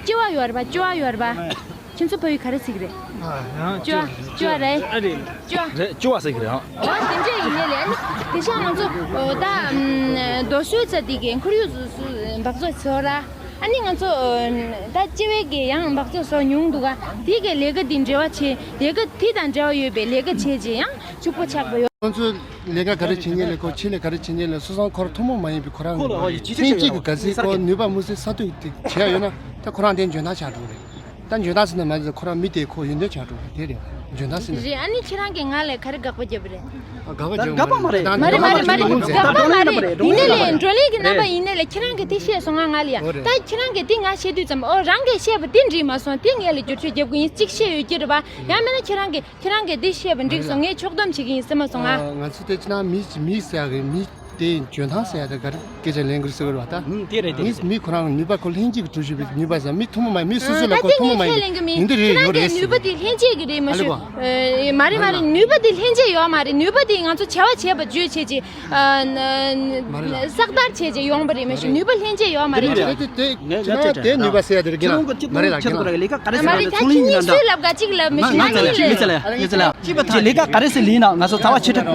ལྕི་བ་ཡོད་རེད་པ། ལྕི་བ་ཡོད་རེད་པ། ཁྱེད་ཚོ་ཕ་ཡུལ་ག་རེ་ཟེར་གི་རེད། ཨ། ཡང་ལྕི་བ་ལྕི་བ་རེད། ཨ། རེད། ལྕི་བ། རེད། ལྕི་བ་ཟེར་གི་རེད། ཨ། འོ་དེ་འདྲས་ཡིན་ནའི་ལས། ཨ་ནི་དེང་སང་ང་ཚོ་འོ་ད་རྡོ་སོལ་ཟེར་དེ་གི་ཁོར་ཡུག་སུ་སུ་འབག་བཙོག་བཟོ་ར། ཨ་ནི་ང་ཚོ་ད་ལྕི་བའི་གི་ཡང་འབག་བཙོག་བཟོ་མྱོང་འདུག་ག་དེ་གི་ལས་ཀ་དེ་འབྲེལ་བ་བྱེད། ལས་ཀ་དེ་དང་འབྲེལ་བ་ཡོད་པའི་ལས་ཀ་བྱས་རྗེས་ཡང་ཕྱུག་པོ་ཆགས་པ་ཡོད། ཁོང་ཚོས་ལས་ཀ་ག་རེ་བྱེད་མཁན་ལས་ཁོ་ཆེད་ལས་ག་རེ་བྱེད་མཁན་ལས་སོ་སོ་ཁོ་རང་ཐུན་མོང་མ་ཡིན་པའི་ཁོ་རང་གི་ལྷན་སྐྱེས་ཀྱི་ག་ཚད་ཁོ་ནུས་པ་མུ་ཟད་ས་ཐོག་དེ་བྱས་ཡོད་ན་ད་ཁོ་རང་དེ་འཇོན་ཐང་ཆགས་འགྲོ་གི་རེད། ད་འཇོན་ཐང་ཟེར་ན་མ་རེད། ཁོ་རང་མི་དེ་ཁོ་ཡོན་ཏན་ཆགས་འགྲོ་གི་རེད། དེ་རེད། འཇོན་ཐང་ཟེར་ན། རེད། ཨ་ནི་ཁྱེད་རང་གིས་ང་ལ་ག་རེ་དགག་པ་བརྒྱབ་པ་རེད། དགག་པ་བརྒྱབ་དགག་པ་མ་རེད། མ་རེད། མ་རེད། མ་རེད། དགག་པ་མ་རེད། ཡིན་ནའི་ལས་འགྲོ་ལས་ཀྱི་རྣམ་པ་ཡིན་ནའི་ལས་ཁྱེད་རང་གིས་དེ་བཤད་སོང་ང་། ང་ལ་ཡ་ད་ཁྱེད་རང་གིས་དེ་ང་བཤད་དུས་ཙམ། ཨོ་རང་གིས་བཤད་པ་དེ་འགྲིག་མ་སོང་། དེ་ངས་ལ་བསྒྱུར་བཅོས་རྒྱབ་དགོས་ཡིན་གཅིག་བཤད་ཡོད་ཀྱི་རེད་པ། ཡང་མིན་ན་ཁྱེད་རང་གིས་ཁྱེད་རང་གིས་འདི་བཤད་པ་འགྲིག་སོང་། ངས་ཕྱོགས་བསྡོམས་བྱེད་ཀྱི་ཡིན་ཟེར་མ་སོང་ང་། ང་ཚོ་དེ་ཕྱི་ནང་མི་མི་ཟེར་ཡ་གི་མི་དེ་འཇོན་ཐང་ཟེར་ཡ་དེ་ག་རེ་སྐད་ཆ་ལན་ཁུར་ཟེར་བ་རེད་པ་ད། ཨུམ། དེ་རེད། དེ་མི་རེད། མི་ཁོ་རང་ནུས་པ་ཁོ་ལྷན་སྐྱེས་ཀྱི་གྲུབ་ཆུབ་པའི་ནུས་པ་ཟེར། མི་ཐུན་མོང་མ་མི་སོ་སོ་ལ་ཁོ་ཐུན་མོང་མ་ཡིན་འདི་རེད་ཡོད་རེད་ཟེར། ནུས་པ་དེ་ལྷན་སྐྱེས་ཀྱི་རེད། མ་ཨ་ལེ་གོ། ཨེ། མ་རེད། མ་རེད། ནུས་པ་དེ་ལྷན་སྐྱེས་ཡོད་མ་རེད། ནུས་པ་དེ་ང་ཚོ་བྱ་བ་བྱས་པ་བརྗོད་བྱས་ཀྱི། ཨ། ན། མ་རེད་ལ། གསར་དར་བྱས་རྗེས་ཡོང་པ་རེད། མ་གཞི་ནུས་པ་ལྷན་སྐྱེས་ཡོད་མ་རེད། དེ་དེ་དེ་ཁྱེད་རང་དེ་ནུས་པ་ཟེར་ཡ་དེ་རེད་ཀྱི་ལ། མ་རེད་ལ་ཀྱི་ལ། མ་རེད། ད་ཁྱེད་གཉིས་སུས་ལབ་ག་གཅིག་ལབ། མ་གཞི་ང་གཉིས་ལབ། ལ་ལ་ལ་ལ་ལ། ལས་ཀ་ག་རེ་ཟེར་ལས་ན་ང་ཚོ་རྩ་བ་ཆེ་ཕྲ།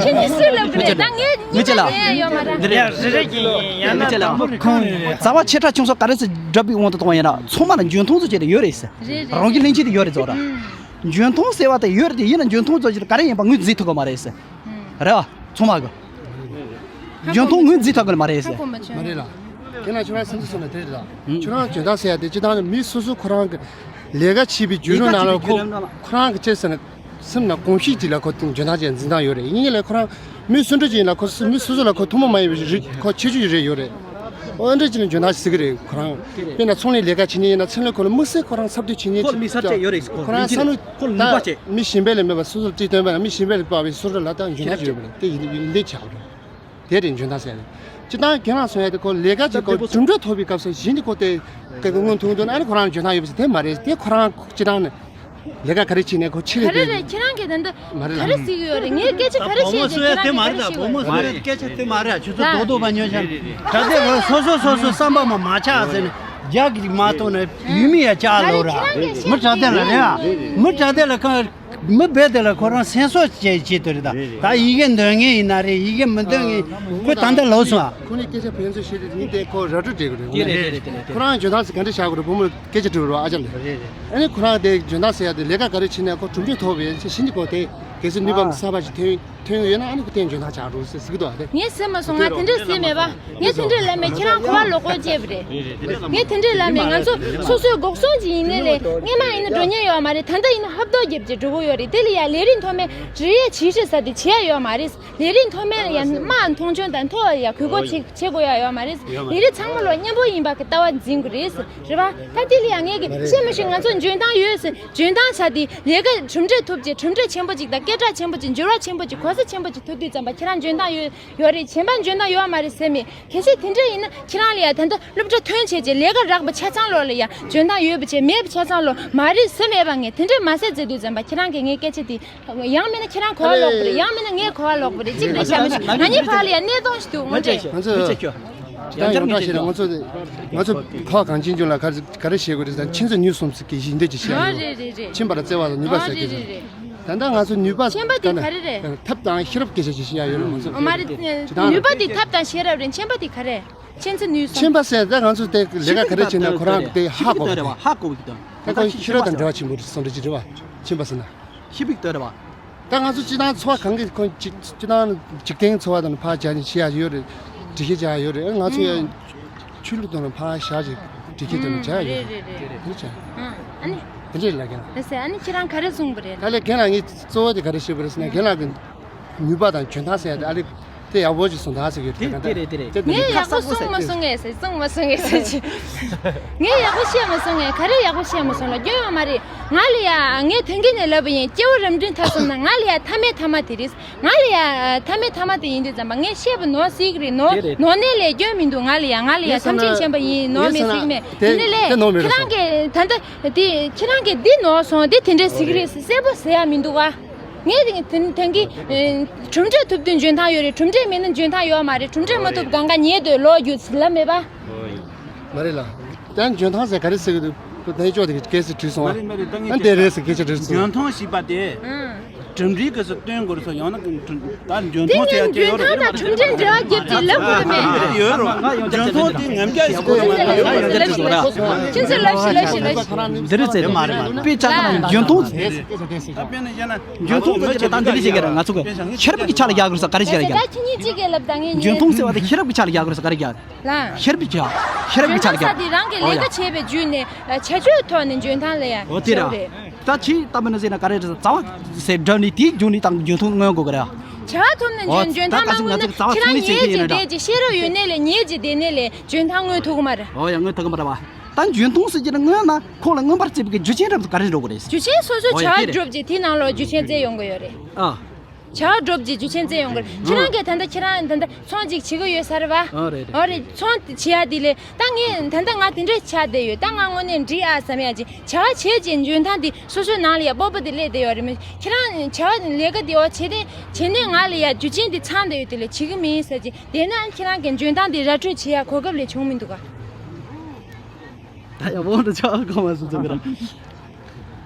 ཁྱེད་གཉིས་སུས་ལབ་གི་རེད། ད་ངས་གཉིས་ཀ་ལ་ཡོད་མ་རེད། རེད་རེད་རེད་ཀྱི་ཡང་ན་ལ་ཁོང་རྩ་བ་ཆེ་ཕྲ་ཆུང་སོགས་ག་རེ་ཟེར་འདྲ་པའི་དབང་དུ་གཏོང་བ་ཡིན་ན་ཚང་མ་ལ་འཇོན་ཐང་ཚོ་བྱས་ཏེ་ཡོད་རེད་ཟེར། རེད་རེད། རང་གི་ལྷན་སྐྱེས་དེ་ཡོད་རེད་ཚོ་ར། འཇོན་ཐང་ཟེར་བ་དེ་ཡོད་རེད་དེ་ཡིན་ན་འཇོན་ཐང་ཚོ་བྱས་ཏེ་ག་རེ་ཡིན་པ་ངོས་འཛིན་ཐུབ་ཀྱི་མ་རེད་ཟེར། རེད་བ། ཚང་མ་གི། འཇོན་ཐང་ངོས་འཛིན་ཐུབ་ཀྱི་མ་རེད་ཟེར། མ་རེད་ལ། ཁྱེད་རང་ཁྱོད་རང་སེམས་ཚོར་སོང་ན་དེ་རེད་ལ། ཁྱོད་རང་འཇོན་ཐང་ཟེར་ཡ་དེ་སྤྱིར་བཏང་ནི་མི་སོ་སོ་ཁོ་རང་གི་ལས་ཀ་བྱེད་པའི་བརྒྱུད་རིམ་ནང་ལ་ཁོ་ཁོ་རང་གི་ཅེས་ཟེར་ན་སེམས་ནང་གོམས་གཤིས་ཅིག་ལ་ཁོ་འཇོན་ཐང་ཅན་འཛིན་སྟངས་ཡོད་རེད། ཡིན་ནའི་ལས་ཁོ་རང་མི་སུ་འདྲ་ཅིག་ཡིན་ལ་ཁོ་སུ་མི་སོ་སོ་ལ་ཁོ་ཐུན་མོང་མ་ཡིན་པའི་རིགས་ཁོ་ཁྱད་ཆོས་ཅིག་རེ་ཡོད་རེད། ཨོ་འདྲ་ཅིག་ནི་འཇོན་ཐང་ཞིག་གི་རེད་ཁོ་རང་། དཔེར་ན་ཚོང་ལས་ལས་ཀ་བྱེད་མཁན་ཡིན་ན་ཚོང་ལས་ཁོ་ལ་དམིགས་བསལ་ཁོ་རང་འཚབ་འདུ་བྱེད་མཁན་ཁོ་ལ་དམིགས་བསལ་ཅིག་ཡོད་རེད། ཁོ་ཁོ་རང་བསམ་བློ་ཁོ་ལ་ནུས་པ་ད་ཅིག་མི་གཞན་པ་ལས་མེད་པ་སོ་སོར་བརྩིས་སྟོན་པ་ན་མི་གཞན་པ་ལས་དཔག་པའི་སོ་སོ་ལ་ད་འཇོན་ཐང་ཅིག་ཡོད་པ་རེད། དེ་ཡིན་ཡིན་ལས་ཆགས་པ་རེད། དེ་རེད་འཇོན་ཐང་ཟེར་ཡ་རེད། སྤྱིར་བཏང་ཁྱེད་རང་གསུང་ཡ་དེ་ཁོ་ལས་ཀ་ཅིག་ཁོ་གྲུབ་འབྲས་ཐོབ་པའི་སྐབས་སུ་གཞི་འདི་ཁོ་དེ་སྐད་ཀྱི་སྔོན་ཐུང་དུ་ན་ཨ་ནི་ཁོ་རང་འཇོན་ཐང་ཡོད་པ་ཟེར་དེ་མ་རེད། དེ་ཁོ་རང་སྤྱིར་བཏང་ནས་ལས་ཀ་ག་རེ་བྱེད་ནས་ཁོ་ཆེད་ག་རེ་ལས་རེད། ཁྱེད་རང་གིས་ད་འདི་མ་རེད་ལ། ག་རེ་ཟེར་གི་ཡོད་རེད། ངས་སྐད་ཆ་ག་རེ་བཤད་ཀྱི་ཁྱེད་རང་གིས་ག་རེ་བཤད་གི་ཡོད་རེད། སྐད་ཆ་དེ་མ་རེད། ཁྱོད་ཚོ་རྡོག་རྡོག་པ་ཉོ་ཤག་ད་དེ་ལ་སོ་སོ་སོ་སོ་བསམ་པ་མ་མ་ཆགས་ཟེར་ནས་རྒྱག་གི་མ་གཏོགས་ནས་ཡུལ་མི་ཡ་ཅག་ལོ་ར། མི་དྲག་དེ་ལ་རེད་ཨ། མི་དྲག་དེ་ལ་ཁ། མི་རྦད་དེ་ལ་ཁོ་རང་སེམས་གསོ་བྱེད་བྱེད་དུ་རེད་ད། ད་ཡི་གེ་འདོན་མཁན་ཡིན་ན་རེད། ཡི་གེ་མི་འདོན་མཁན་ཁོ་ད་ལྟ་ལོག་སོང་ཨ། ཁོ་ནི་སྐད་ཆ་ཕན་ཚུན་བཤད་དུས་ཉིན་དེ་ཁོ་ར་སྤྲོད་སྤྲད་དགོས་རེད། དེ་རེད་དེ་རེད་དེ་རེད། ཁོ་རང་འཇོན་ཐང་ཟེར་ག་འདྲ་བྱ་དགོས་རེད། བུ་མོར་སྐད་ཆ་དྲི་བ་རོགས་ཨ་ཅག་ལ། རེད་རེད། ཨ་ནི་ཁོ་རང་དེ་འཇོན་ཐང་ཟེར་ཡ་དེ་ལས་ཀ་ག་རེ་བྱེད་ན་ཁོ་གྲུབ་འབྲས་ཐོབ་པའི་ཆེད་གཞི་འདི་ཁོ་དེ་གལ་སྲིད་ནུས་པ་གསར་པ་ཞིག་ཐོན་ཐོན་ཡོད་ན་ཨ་ནི་ཁོ་དེ་འཇོན་ཐང་ཆགས་འགྲོ་ཟེར་ཟེར་གི་འདུག་ཨ། དེ་ངས་ཟེར་མ་སོང་། ང་དེ་འདྲས་ཟེར་མེད་པ། ངས་དེ་འདྲས་ལབ་མེད། ཁྱེད་རང་གོ་བ་ལོག་གོ་བྱས་པ་རེད། ངས་དེ་འདྲས་ལབ་མེད། ང་ཚོ་སོ་སོའི་འགོག་སྲུང་ཅིག་ཡིན་ནའི་ལས་སྔས་མ་ཡིན་ན་འགྲོ་མཁན་ཡོད་མ་རེད། ད་ལྟ་ཡིན་ན་ཧབ་ཐོབ་རྒྱབ་ཀྱི་འགྲོ་གི་ཡོད་རེད། དེ་ལ་ཡང་ལས་རིགས་མཐོ་དམན་རེ་ཡས་ཇི་ཞིག་ཟ་དེ་བྱས་ཡོད་མ་རེད། ལས་རིགས་མཐོ་དམན་ལ་ཡང་དམག་མཐོང་ཆུང་དང་མཐོ་བ་ཡ་གུས་བཀུར་བྱེད་བྱེད་དགོས་ཡ་ཡོད་མ་རེད། ལས་རིགས་ཚང་མ་ལོ་མཉམ་པོ་ཡིན་པ་གི་ལྟ་བ་འཛིན་དགོས་རེད། རེད་པ། ད་དེ་ལ་ཡང་ངས་གི་བཤད་མི་ཤེས། ང་ཚོ་འཇོན་ཐང་ཡོད་ཟེར། འཇོན་ཐང་ཟེར་དེ་ལས་ཀ་གྲུབ་འབྲས་ཐོབ་རྗེས་གྲུབ་འབྲས་ཆེན་པོ་ཅིག་དང་སྐད་གྲགས་ཆེན་པོ་ཅིག་འགྱུར་བ་ཆེན་པོ་ཅིག་གོ་ ཚ་ཆེན་པོ་ཅིག་ཐུག་དུས་ཙམ་པ་ཁྱེད་རང་འཇོན་ཐང་ཡོད་ཡོད་རེད། གཞན་པ་འཇོན་ཐང་ཡོད་མ་རེད་ཟེར་མེད། གལ་སྲིད་དེ་འདྲ་ཡིན་ན་ཁྱེད་རང་ལ་ཡ་ད་ལྟ་སློབ་གྲྭ་ཐོན་བྱས་རྗེས་ལས་ཀ་རག་པ་ཆ་ཚང་ལོག་ལ་ཡ་འཇོན་ཐང་ཡོད་པ་བྱས་མེད་པ་ཆ་ཚང་ལོག་མ་རེད་ཟེར་མེད་པ། ངས་དེ་འདྲ་མ་ཟེར་ཟེར་དུས་ཙམ་པ་ཁྱེད་རང་གིས་ངའི་སྐད་ཆ་དེ་ཡང་མིན་ན་ཁྱེད་རང་གོ་བ་ལོག་པ་རེད། ཡང་མིན་ན་ངས་གོ་བ་ལོག་པ་རེད། གཅིག་རེད་བྱ་མི་ཆོག་ང་གཉིས་བར་ལ་ཡ་གནས་སྟངས་ཤིག་འདུག་ངོ་འདྲེ། ང་ཚོས་ང་ཚོས་ཁྱོད་ཡང་བསྐྱར་ངོ་ཤེས་ན་ང་ཚོ་ང་ཚོ་ཕ་གང་ཅིན་ཅུང་ལ་ག་རེ་ག་རེ་བྱེད་དགོས་རེད་ཟེར་ན་མཁྱེན་བརྩེ་ནུས་གསུམ་ཟེར་གྱི་ཞིང་འདོད་ཀྱི་བཤད་ཡོད། རེད་རེད་རེད། མཁྱེན་པར་བརྩེ་བ་དང་ནུས་པ་ཟེར་གྱི་རེད། ད་ལྟ་ང་ཚོ་ནུས་པ་མཁྱེན་པ་དེ་ག་རེ་རེད། ཐབས་དང་ཤེས་རབ་སྐད་ཆ་ཞིག་བཤད་ཡ་ཡོད་ལ་ང་ཚོ། མ་རེད། ནུས་པ་དེ་ཐབས་དང་ཤེས་རབ་རེད། མཁྱེན་པ་དེ་ག་རེ། མཁྱེན་བརྩེ་ནུས་གསུམ། མཁྱེན་པ་ཟེར་ད་ང་ཚོ་དེ་ལས་ཀ་ག་རེ་བྱེད་ན་ཁོ་རང་དེ་ཧ་གོ་བ་ཧ་གོ་བ་གི་དང་། ད་ཁོ་ཤེས་རབ་དང་འབྲེལ་བ་ཆེན་པོ་རེད་སོང་འདྲ་ཅིག་རེད་བ། མཁྱེན་པ་ཟེར་ན། ཤེས་པའི་ལྟོས་རེད་བ། ད་ང་ཚོ་སྤྱི་བཏང་འཚོ་བ་གང་གི་ཁོ་ཅིག་སྤྱི་བཏང་འཇིག་རྟེན་འཚོ་བ་དང་ཕར་བྱ་ནས་བྱེད་ཡ་ཡོད་རེད། འགྲེལ་བཤད་བྱ་ཡ་ཡོད་རེད། ང་ཚོ་ཡ་ཆོས་ལུགས་དང་ཕར་བཞག་ཅིག་འགྲེལ་བཤད་དང་བྱ་ཡ་ཡོད་རེད། རེད་རེད་རེད། དེ་བྱ། ཨ་ནི། དེ་འདྲས་ལ་རྒན་ལགས། ལགས་སེ། ཨ་ནི་ཁྱེད་རང་ག་རེ་གསུངས་པ་རེད། ད་ལས་རྒན་ལགས་ངས་གཙོ་བོ་དེ་ག་རེ་ཞུས་པ་རེད་ཟེར་ན་རྒན་ལགས་ཀྱི་ནུས་པ་དང་འཇོན་ཐང་ཟེར་ཡ་དེ་ཨ་ལེ་དེ་ཡག་པོ་ཅིག་གསུངས་ད་ཟེར་གྱི་ཡོད་རེད། དེ་དེ་རེད་དེ་རེད། དེ་ངས་ཡག་པོ་གསུངས་མ་གསུངས་ངས་ཟེར། གསུངས་མ་གསུངས་ངས་ཟེར་གྱི། ངས་ཡག་པོ་བཤད་མ་སོང་ངས། ག་རེ་ཡག་པོ་བཤད་མ་སོང་ལ་སྐྱོན་ཡོད་མ་རེད། ང་ལ་ཡ་ངས་དེང་གི་ནས་ལབ་པ་ཡིན། སྐྱེ་བོ་རབ་འབྲིང་ཐ་གསུམ་ན་ང་ལ་ཡ་ཐ་མའི་ཐ་མ་དེ་རེད། ང་ལ་ཡ་ཐ་མའི་ཐ་མ་དེ་ཡིན་དུས་ཙམ་པ་ངས་བཤད་པ་ནོར་སྲིད་ཀྱི་རེད། ནོར་དེ་རེད། ནོར་ནས་ལས་སྐྱོན་མི་འདུག་ང་ལ་ཡ་ང་ལ་ཡ་ངས་ཐམས་ཅད་བསམ་ན་མཁྱེན་པ་ཡིན། ནོར་ངས་མེད་བསམ་ན་སྲིད་མེད། དེ་དེ་ནས་ལས་དེ་ནོར་མེད་ཁྱེད་རེད་རང་གིས་ད་ལྟ་དེ་ཁྱེད་རང་གིས་འདི་ནོར་སོང་། འདི་དེ་འདྲས་ཟིག་རེད་གསལ་པོ་ཟེར་ཡ་མི་འདུག་ག་ངས་དེ་དེ་དེང་གི་གྲུབ་འབྲས་ཐོབ་དུས་འཇོན་ཐང་ཡོད་རེད། གྲུབ་འབྲས་མེད་ན་འཇོན་ཐང་ཡོད་མ་རེད། གྲུབ་འབྲས་མ་ཐོབ་གང་ག་ཉལ་དུས་ལོག་རྒྱུ་ལབ་མེད་པ། མ་རེད་ལ། ད་འཇོན་ཐང་ཟེར་ག་རེ་ཟེར་གི་འདུག་དེ་ཅོག་དེ་ག་སེ་དྲིས་སོང་ཨ། ཨ་དེ་རེད་ཟེར་སྐད་ཆ་དྲིས་སོང་། འཇོན་ཐང་ཞེས་པ་དེ་གྲུབ་འབྲས་ག་སེ་སྟོན་དགོས་རེད་སོ། ཡང་ན་ད་འཇོན་ཐང་ཟེར་ཡ་སྐད་ཡོད་རེད། འཇོན་ཐང་དང་གྲུབ་འབྲས་འབྲེལ་བ་རྒྱབ་ཀྱི་ལབ་དགོས་མེད། ཡོད་རེད། འཇོན་ཐང་དེ་ངན་པ་ཞིག་དགོས་མ་རེད། ཁྱེད་ཚོས་ལབ་ཤིག་ལབ་ཤིག་ལབ་ཤིག་འདི་རེད་ཟེར་དེ་མ་རེད་མ་རེད། དཔེ་ཆ་ཚང་འཇོན་ཐང་ཟེར། ད་དཔེར་ན་ཡང་ན་འཇོན་ཐང་ཟེར་ད་འདི་ལས་བྱེད་ཀྱི་རེད། ང་ཚོ་གི་ཤེས་རབ་ཀྱི་ཆ་ལ་རྒྱག་དགོས་ས་ག་རེ་ཞིག་རེད་ཡ། ད་ཁྱེད་གཉིས་གཅིག་གིས་ལབ་ད་ངས་ཉན། འཇོན་ཐང་ཟེར་བ་དེ་ཤེས་རབ་ཀྱི་ཆ་ལ་རྒྱག་དགོས་ས་ག་རེ་རྒྱག་ལ། ཤེས་རབ་ཀྱི་ཆ། ཤེས་རབ་ཀྱི་ཆ་ལ་རྒྱག་འཇོན་ཐང་ཟེར་དེ་རང་གི་ལས་ཀ་བྱས་པའི་བརྒྱུད་ནས་བྱ་སྤྱོད་ཐོག་ནས་འཇོན་ཐང་ལ་ཡ། འོ་དེ་ར། ད་ཁྱེད་ལྟ་བུ་ན་ཟེར་ན་ག་རེ་རེད། བྱ་བ་ཟེར་འགྲོ་ནས་དེའི་བརྒྱུད་ནས་དང་འཇོན་ཐང་མངོན་དགོས་གི་ར། བྱ་བ་ཐོབ་ནས་འཇོན་འཇོན་ཐང་མ་མངོན་ན་ཁྱེད་རང་ཉལ་གྱི་བསྡད་ཀྱི་ཤེས་རབ་ཡོད་ནས་ལས་ཉལ་གྱི་བསྡད་ནས་ལས་འཇོན་ཐང་མངོན་ཐུབ་ཀྱི་མ་རེད། འོ་ཡ་མངོན་ཐུབ་ཀྱི་མ་རེད་བ། ད་འཇོན་ཐང་ཟེར་གྱི་ན་མངོན་ན་ཁོང་ལ་མངོན་པར་བྱེད་པའི་རྒྱུ་རྐྱེན་རབ་ཏུ་ག་རེ་འགྲོ་དགོས་རེད། རྒྱུ་རྐྱེན་སོ་སོ་བྱ་བ་སྒྲུབ་རྗེས་དེའི་ནང་ལོགས་རྒྱུ་རྐྱེན་བཙལ་ཡོང་གི་ཡོད་རེད། ཨ། བྱ་བ་སྒྲུབ་རྗེས་རྒྱུ་རྐྱེན་བཙལ་ཡོང་གི་རེད། ཁྱེད་རང་གིས་ད་ལྟ་ཁྱེད་རང་ད་ལྟ་ཚོང་ཅིག་བྱེད་ཀྱི་ཡོད་ས་རེད་བ། ཨ་རེད་རེད། ཨོ་རེད། ཚོང་དེ་བྱེད་ཡ་དེ་ལས་ད་ངས་ད་ལྟ་ང་དེ་འདྲས་ཆགས་བསྡད་ཡོད། ད་ང་དངོས་གནས་འགྲིག་ཨ་བསམ་ཡ་ཅིག་བྱ་བ་བྱས་རྗེས་འཇོན་ཐང་དེ་སོ་སོའི་ནང་ལ་ཡ་སྤོབས་པ་དེ་སླེབས་བསྡད་ཡོད་རེད་མོད། ཁྱེད་རང་བྱ་བ་ལས་ཀ་དེ་ཨོ་བྱས་ཏེ་བྱས་ནས་ང་ལ་ཡ་རྒྱུ་རྐྱེན་དེ་ཚང་བསྡད་ཡོད་དེ་ལས་བྱེད་ཀྱི་མིན་ཟེར་ཅིག་དེ་ན་ཁྱེད་རང་གིས་འཇོན་ཐང་དེ་ར་སྤྲོད་བྱེད་ཡ་གོ་སྐབས་ལས་བྱུང་མི་འདུག་ག་ད་ཡ་བོ་འདི་ཆགས་གོ་མ་སོང་ཚོད་གི་ར།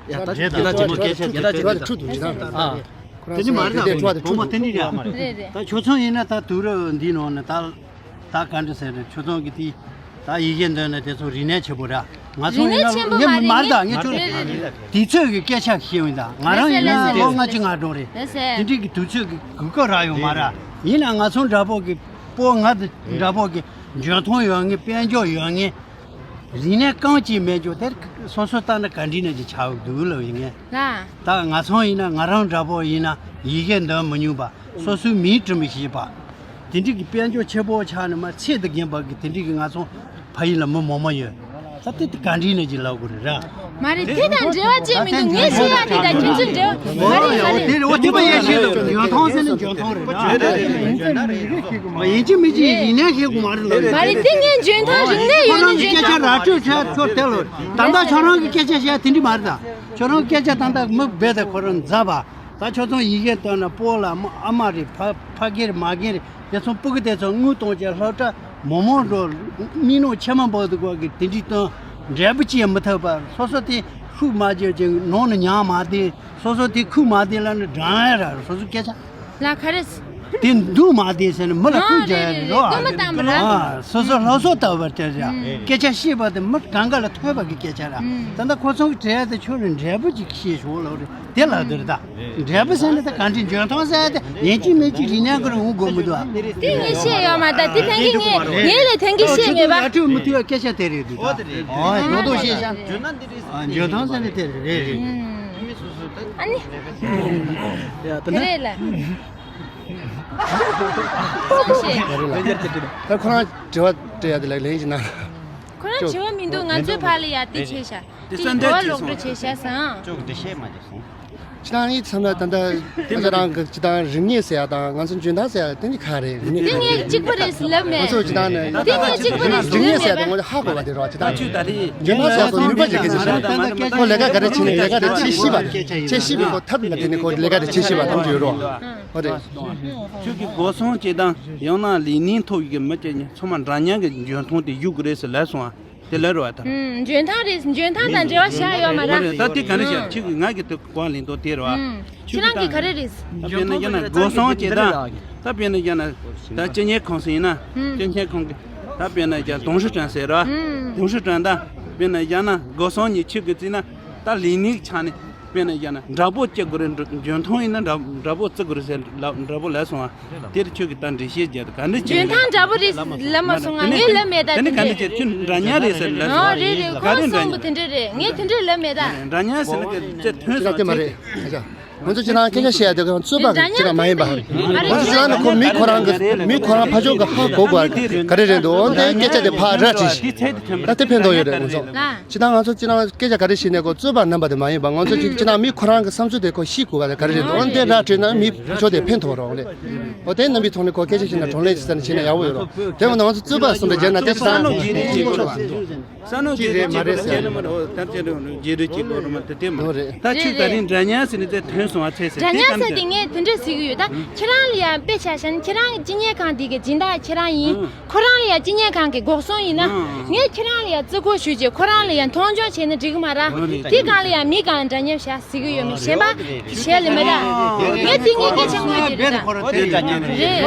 ཡ་ད་རྒྱལ་དར་ཆེན་མོ་སྐད་ཆ་དེ་ད་ཁྲུ་དུ་ཇི་ལྟར་ཨ། དེ་ནི་མ་རེད་ད་བོ་མ་དེ་ནི་རེད། རེད་རེད། ད་ཁྱོད་ཚོ་ཡིན་ན་ད་དུས་རབས་འདི་ནང་ནས་ད་ད་ག་འདྲ་ཟེར་རེད། ཁྱོད་ཚོ་གི་དེ་ད་ཡི་གེ་འདོན་ན་དེ་ཚོ་རིག་གནས་ཆེ་པོ་ར། ང་ཚོ་ཡིན་ན་ངས་མ་རེད་ད་ངས་ཁྱོད་དུས་ཚོད་ཀྱི་སྐད་ཆ་ཤེས་ཡོང་ད་ང་རང་ཡིན་ན་ལོ་ལྔ་བཅུ་ང་གྲངས་རེད། དེ་འདྲའི་གི་དུས་ཚོད་ཀྱི་གོ་སྐབས་རག་ཡོད་མ་ར། ཡིན་ན་ང་ཚོ་འདྲ་པོ་གི་པོ་ང་འདྲ་པོ་གི་འཇོན་ཐང་ཡོད་ངེས་དཔལ་འབྱོར་ཡོད་ངེས། རིག་གནས་རྐང་གཅིག་མེད་རྒྱུ་དེར་སོ་སོ་ལྟ་ན་ག་འདྲི་ནས་ཀྱི་ཆགས་འདུག་ལབ་ཡིན་ངེས། ལ། ད་ང་ཚོ་ཡིན་ན་ང་རང་འདྲ་པོ་ཡིན་ན་ཡི་གེ་འདོན་མི་ཉུང་པ་སོ་སོའི་མིང་བྲི་མི་ཤེས་པ། དེ་འདྲི་གི་དཔལ་འབྱོར་ཆེ་པོ་ཆགས་ནས་མ་ཚད་དུ་རྒན་པ་གི་དེ་འདྲི་གི་ང་ཚོ་ཕ་ཡུལ་ལ་མི་མང་མང་ཡོད། ད་དེ་ག་འདྲི་ནས་ཀྱི་ལབ་དགོས་རེད་ར། མ་རེད། དེ་དང་འབྲེལ་བ་ཅན་མི་འདུག་ངས་བཤད་ཡ་དེ་དང་ཁྱོད་ཚོས་འབྲེལ་བ་མ་རེད། མ་རེད། དེ་རེད། འོ་དེ་པ་ཡན་ཤེས་འདུག་འཇོན་ཐང་ཟེར་ན་འཇོན་ཐང་རེད་ར། ཡིན་གཅིག་མིན་གཅིག་ཡིན་ནའི་ཤེས་དགོས་མ་རེད་ལ། མ་རེད། དེ་ངས་འཇོན་ཐང་རིག་གནས་ཡོད་ན་འཇོན་ཐང་། ཁྱོད་རང་གི་སྐད་ཆ་ར་སྤྲོད་བྱས་ཁྱོད་དེ་ལོ། ད་ལྟ་ཁྱོད་རང་གི་སྐད་ཆ་བཤད་དེ་འདྲི་མ་རེད་ད། ཁྱོད་རང་སྐད་ཆ་ད་ལྟ་མི་རྦད་དེ་ཁོ་རང་མཛའ་བ། ད་ཁྱོད་ཚོ་ཡི་གེ་བཏོན་ན་སྤོ་ལ་ཨ་མ་རེད། ཕ་ཕ་རྒན་རེད། མ་རྒན་རེད། དེ་ཚོ་སྤུ་གུ་དེ་ཚོ་དངུལ་གཏོང་བྱས་སློབ་གྲྭ་མོ་མོ་འགྲོ། མི་ནོ་ཆེ་མ་འབོག་དུ་གོ་གི་དེ་འདྲི་བཏོན། འབྲས་བུ་ཅི་ཡང་མི་ཐོབ་པར་སོ་སོ་དེ་ཤུགས་མ་བརྗོད་ཅིང་ནང་ནས་ཉམས་མ་བསྡད། སོ་སོ་དེ་ཁུག་མ་བསྡད་ལ་ནི་འགྲང་ཡ་ར་སོ་སོ་སྐད་ཆ། ལ་ཁ་རེས། དེ་འདུག་མ་བསྡད་ཟེར་ནས་མི་ལ་ཁུག་རྒྱག་ཡ་རེད་རོ། སྐུལ་མ་བཏང་བ་ར། ཨ། སོ་སོ་སློབ་གསོ་ལྟ་བར་བྱ་བྱ། སྐད་ཆ་བཤད་པ་དེ་མི་གང་ག་ལ་ཐོས་པ་གི་སྐད་ཆ་ར། ད་ལྟ་ཁོ་ཚོ་གི་དྲན་ཡ་དེ་ཁྱོད་རང་འབྲས་བུ་ཅིག་ཤེས་ཤོག་ལབ་རེད། དེ་ལ་དེ་རེད་ད། འབྲས་བུ་ཟེར་ནས་ད་གང་དྲིན་འཇོན་ཐང་ཟེར་ཡ་དེ་ཡིན་གཅིག་མིན་གཅིག་རིག་གནས་ཀྱི་རིང་འོང་དགོས་མི་འདུག་ཨ། དེ་ངས་བཤད་ཡོད་མ་རེད། དེ་ཐེངས་ཀྱི་ངས་ངས་ལས་ཐེངས་ཀྱི་བཤད་མེད་པ། ཨ་ཁྲུ་མི་ཐུབ་ཡ་སྐད་ཆ་དེ་རེད་འདུག་ད། ཨོ་རྡོག་རྡོག་བཤད་ཤག་འཇོན་ཐང་ཟེར་ནས་དེ་རེད་རེད། ཨ་ནི། ཡ་དེ་ན། རེད་ལ། སོང་ཞེས། ད་ཁོ་རང་དྲི་བ་དྲི་ཡ་དེ་ལ་ལན་ཞིག་གནང་། ཁོ་རང་དྲི་བ་མི་འདུག་ང་ཚོའི་ཕར་ལ་ཡ་དེ་བྱས་ཤག་དེ་གསོལ་འདེབས་བྲིས་སོང་། ཅིག་གོ་བ་ལོག་འགྲོ་བྱས་ཤག་སང་། ཅོག་འདི་བཤད་མ་བྱས་སོང་། ཁྱེད་རང་ཡིད་ཚིམ་ན་ད་ལྟ་ཁྱེད་རང་གི་ཅི་དང་རིག་གནས་ཟེར་ཡ་དང་ང་ཚོ་འཇོན་ཐང་ཟེར་ཡ་དེ་ནི་ག་རེད། རིག་གནས་དེ་ངས་གཅིག་པ་རེད་ཟེར་ལབ་མེད། ང་ཚོ་ཅི་དང་ནི་དེ་ངས་གཅིག་པ་རེད་ཟེར་རིག་གནས་ཟེར་ཡ་དེ་ལབ་མེད། ངོ་ཧ་གོ་བ་དེ་རོགས་ཅི་དང་ད་ལྟ་འཇོན་ཐང་ཟེར་ཡ་ཁོ་ནུས་པ་ཅིག་གི་ཟེར་ཤག་ཁོ་ལས་ཀ་ག་རེ་བྱེད་ནས་ལས་ཀ་དེ་བྱེད་ཤེས་པ་བྱེད་ཤེས་པའི་ཁོ་ཐབས་ལ་བརྟེན་ནས་ཁོ་ལས་ཀ་དེ་བྱེད་ཤེས་པ་ཐམས་ཅད་ཡོད་རོགས། ཨོ་རེད། ཁྱོད་ཀྱི་སྒོ་སྲུང་བྱེད་སྟངས་ཡང་ན་ལས་གནས་ཐོབ་ཡོད་ཀྱི་མི་སྐྱ་ཚང་མ་འདྲ་མཉམ་གྱི་འཇོན་ཐང་དེ་ཡོད་ཀྱི་རེད་ཟེར་ལབ་སོང་ཨ། དེ་ལབ་རོགས་ཨ་ད། ཨུམ། འཇོན་ཐང་རེད། འཇོན་ཐང་དང་འབྲེལ་བ་བཞག་ཡོད་མ་རེད། ད་དེ་ག་འདྲ་བྱས་ཁྱོད་ཀྱིས་ང་གི་དེ་གོ་ལེན་དོ་དེ་རོགས་ཨ། ཨུམ། ཁྱོད་ཀྱི་ཁྱེད་རང་གི་ག་རེ་རེད། ད་དཔེར་ན་ཡང་ན་སྒོ་སྲུང་བྱེད་སྟངས་ད་དཔེར་ན་ཡང་ན་ད་སྤྱི་གཉེར་ཁང་ཟེར་ཡིན་ན་ཨུམ། སྤྱི་གཉེར་ཁང་གི་ད་དཔེར་ན་ཡང་དུང་ཧྲི་ཀྲང་ཟེར་རོགས་ཨ། ཨུམ། དུང་ཧྲི་ཀྲང་ད་དཔེར་ན་ཡང་ན་སྒོ་སྲུང་གཉིས་ཁྱོད་ཀྱིས་བརྩིས་ན་ད་ལས་གནས་ཀྱི་ཆ་ནས། དཔེར་ན་ཡང་ན་འདྲ་པོ་བྱེད་དགོས་རེད། འཇོན་ཐང་ཡིན་ན་འདྲ་འདྲ་པོ་བརྩི་དགོས་རེད་ཟེར་ལབ་འདྲ་པོ་ལབ་སོང་ཨ། དེར་ཁྱོད་ཀྱིས་ད་འགྲེལ་བཤད་བརྒྱབ་ད་ག་འདྲ་བྱེད། འཇོན་ཐང་འདྲ་པོ་རེད་ལབ་མ་སོང་ང་། ངས་ལབ་མེད་ད། དེ་ནི་དེ་ག་འདྲ་འདྲས་བྱེད་ཁྱོད་འདྲ་མཉམ་རེད་ཟེར་ལབ་ཨོ་སོང་། རེད་རེད། ག་ཁོང་རེ་འདྲ་གསུངས་པ་མཉམ་དེ་འདྲ་རེད། ངས་དེ་འདྲས་ལབ་མེད་ད། འདྲ་མཉམ་ཟེར་ན་ག་ཚད་ཐོན་སོང་དེ་མ་ཚད། རེད། ང་ཚོ་ཁྱེད་རང་སྐད་ཆ་བཤད་ཡ་དེ་ཁོང་རྩོད་པ་ཁྱེད་རང་མ་ཡིན་པ། ང་ཚོ་ཁྱེད་རང་ནི་ཁོ་མི་ཁོ་རང་གི་མི་ཁོ་རང་ཕ་ཕྱོགས་ཀྱི་ཧ་གོ་དགོས་ག་རེ་རེད་འདུག་འོ་དེ་སྐད་ཆ་དེ་ཕར་ར་དྲིས་ཤིག་ད་དེ་ཕན་ཐོགས་ཡོད་རེད་ང་ཚོ། ལ། ཅི་ད་ང་ཚོ་ཅི་ད་སྐད་ཆ་ག་རེ་བཤད་ནས་ཁོ་རྩོད་པ་རྣམ་པ་དེ་མ་ཡིན་པ་ང་ཚོ་ཅིག་ཅི་ད་མི་ཁོ་རང་གི་བསམ་ཚུལ་དེ་ཁོ་ཤེས་དགོས་པ་དེ་ག་རེ་རེད་འདུག་འོ་དེ་ར་དྲིས་ན་མི་ཕྱོགས་དེ་ཕན་ཐོགས་རོགས་ལེ། འོ་དེ་རྣམ་པའི་ཐོག་ནས་ཁོ་སྐད་ཆ་བཤད་ན་གྲོང་ལེན་ཅི་ཟེར་ན་བཤད་ན་ཡག་པོ་ཡོད་རོགས། དེ་འོ་ན་ང་ཚོ་རྩོད་པ་གསུམ་དེ་བརྗེད་ན་དེ་ཅི་ད། ས་ནོ་རྗེས་རེད་ཅེས་གོ་རོ་མ་དེ་དེ་མ་རེད། ད་ཁྱོད་ད་རིང་འདྲ་མཉམ་ཟེར་ནས་དེ་ཐོན་སོང་ཨ་ཚེ་ཟེར་འདྲ་མཉམ་ཟེར་དེ་ངས་དེ་འདྲ་ཟེར་གི་ཡོད་ད། ཁྱེད་རང་ལ་ཡང་དཔེ་ཆ་བཞག་ན་ཁྱེད་རང་གི་སྤྱི་གཉེར་ཁང་དེ་གི་སྦྱིན་བདག་ཁྱེད་རང་ཡིན། ཨང་། ཁོ་རང་ལ་ཡང་སྤྱི་གཉེར་ཁང་གི་འགོག་སྲུང་ཡིན་ན། ཨང་། ངས་ཁྱེད་རང་ལ་ཡང་བརྩི་བཀུར་ཞུ་རྒྱུ་ཁོ་རང་ལ་ཡང་མཐོང་ཆུང་བྱས་ན་འགྲིག་གི་མ་རེད། དེ་སྒང་ལ་ཡང་མི་སྒང་འདྲ་མཉམ་བཞག་ཟེར་གི་ཡོད་མེད་གཞན་པ་བྱས་ལ་མེད་ད། ངས་དེ་ངས་སྐད་ཆ་དངོས་ཀྱི་རེད་ད། རེད།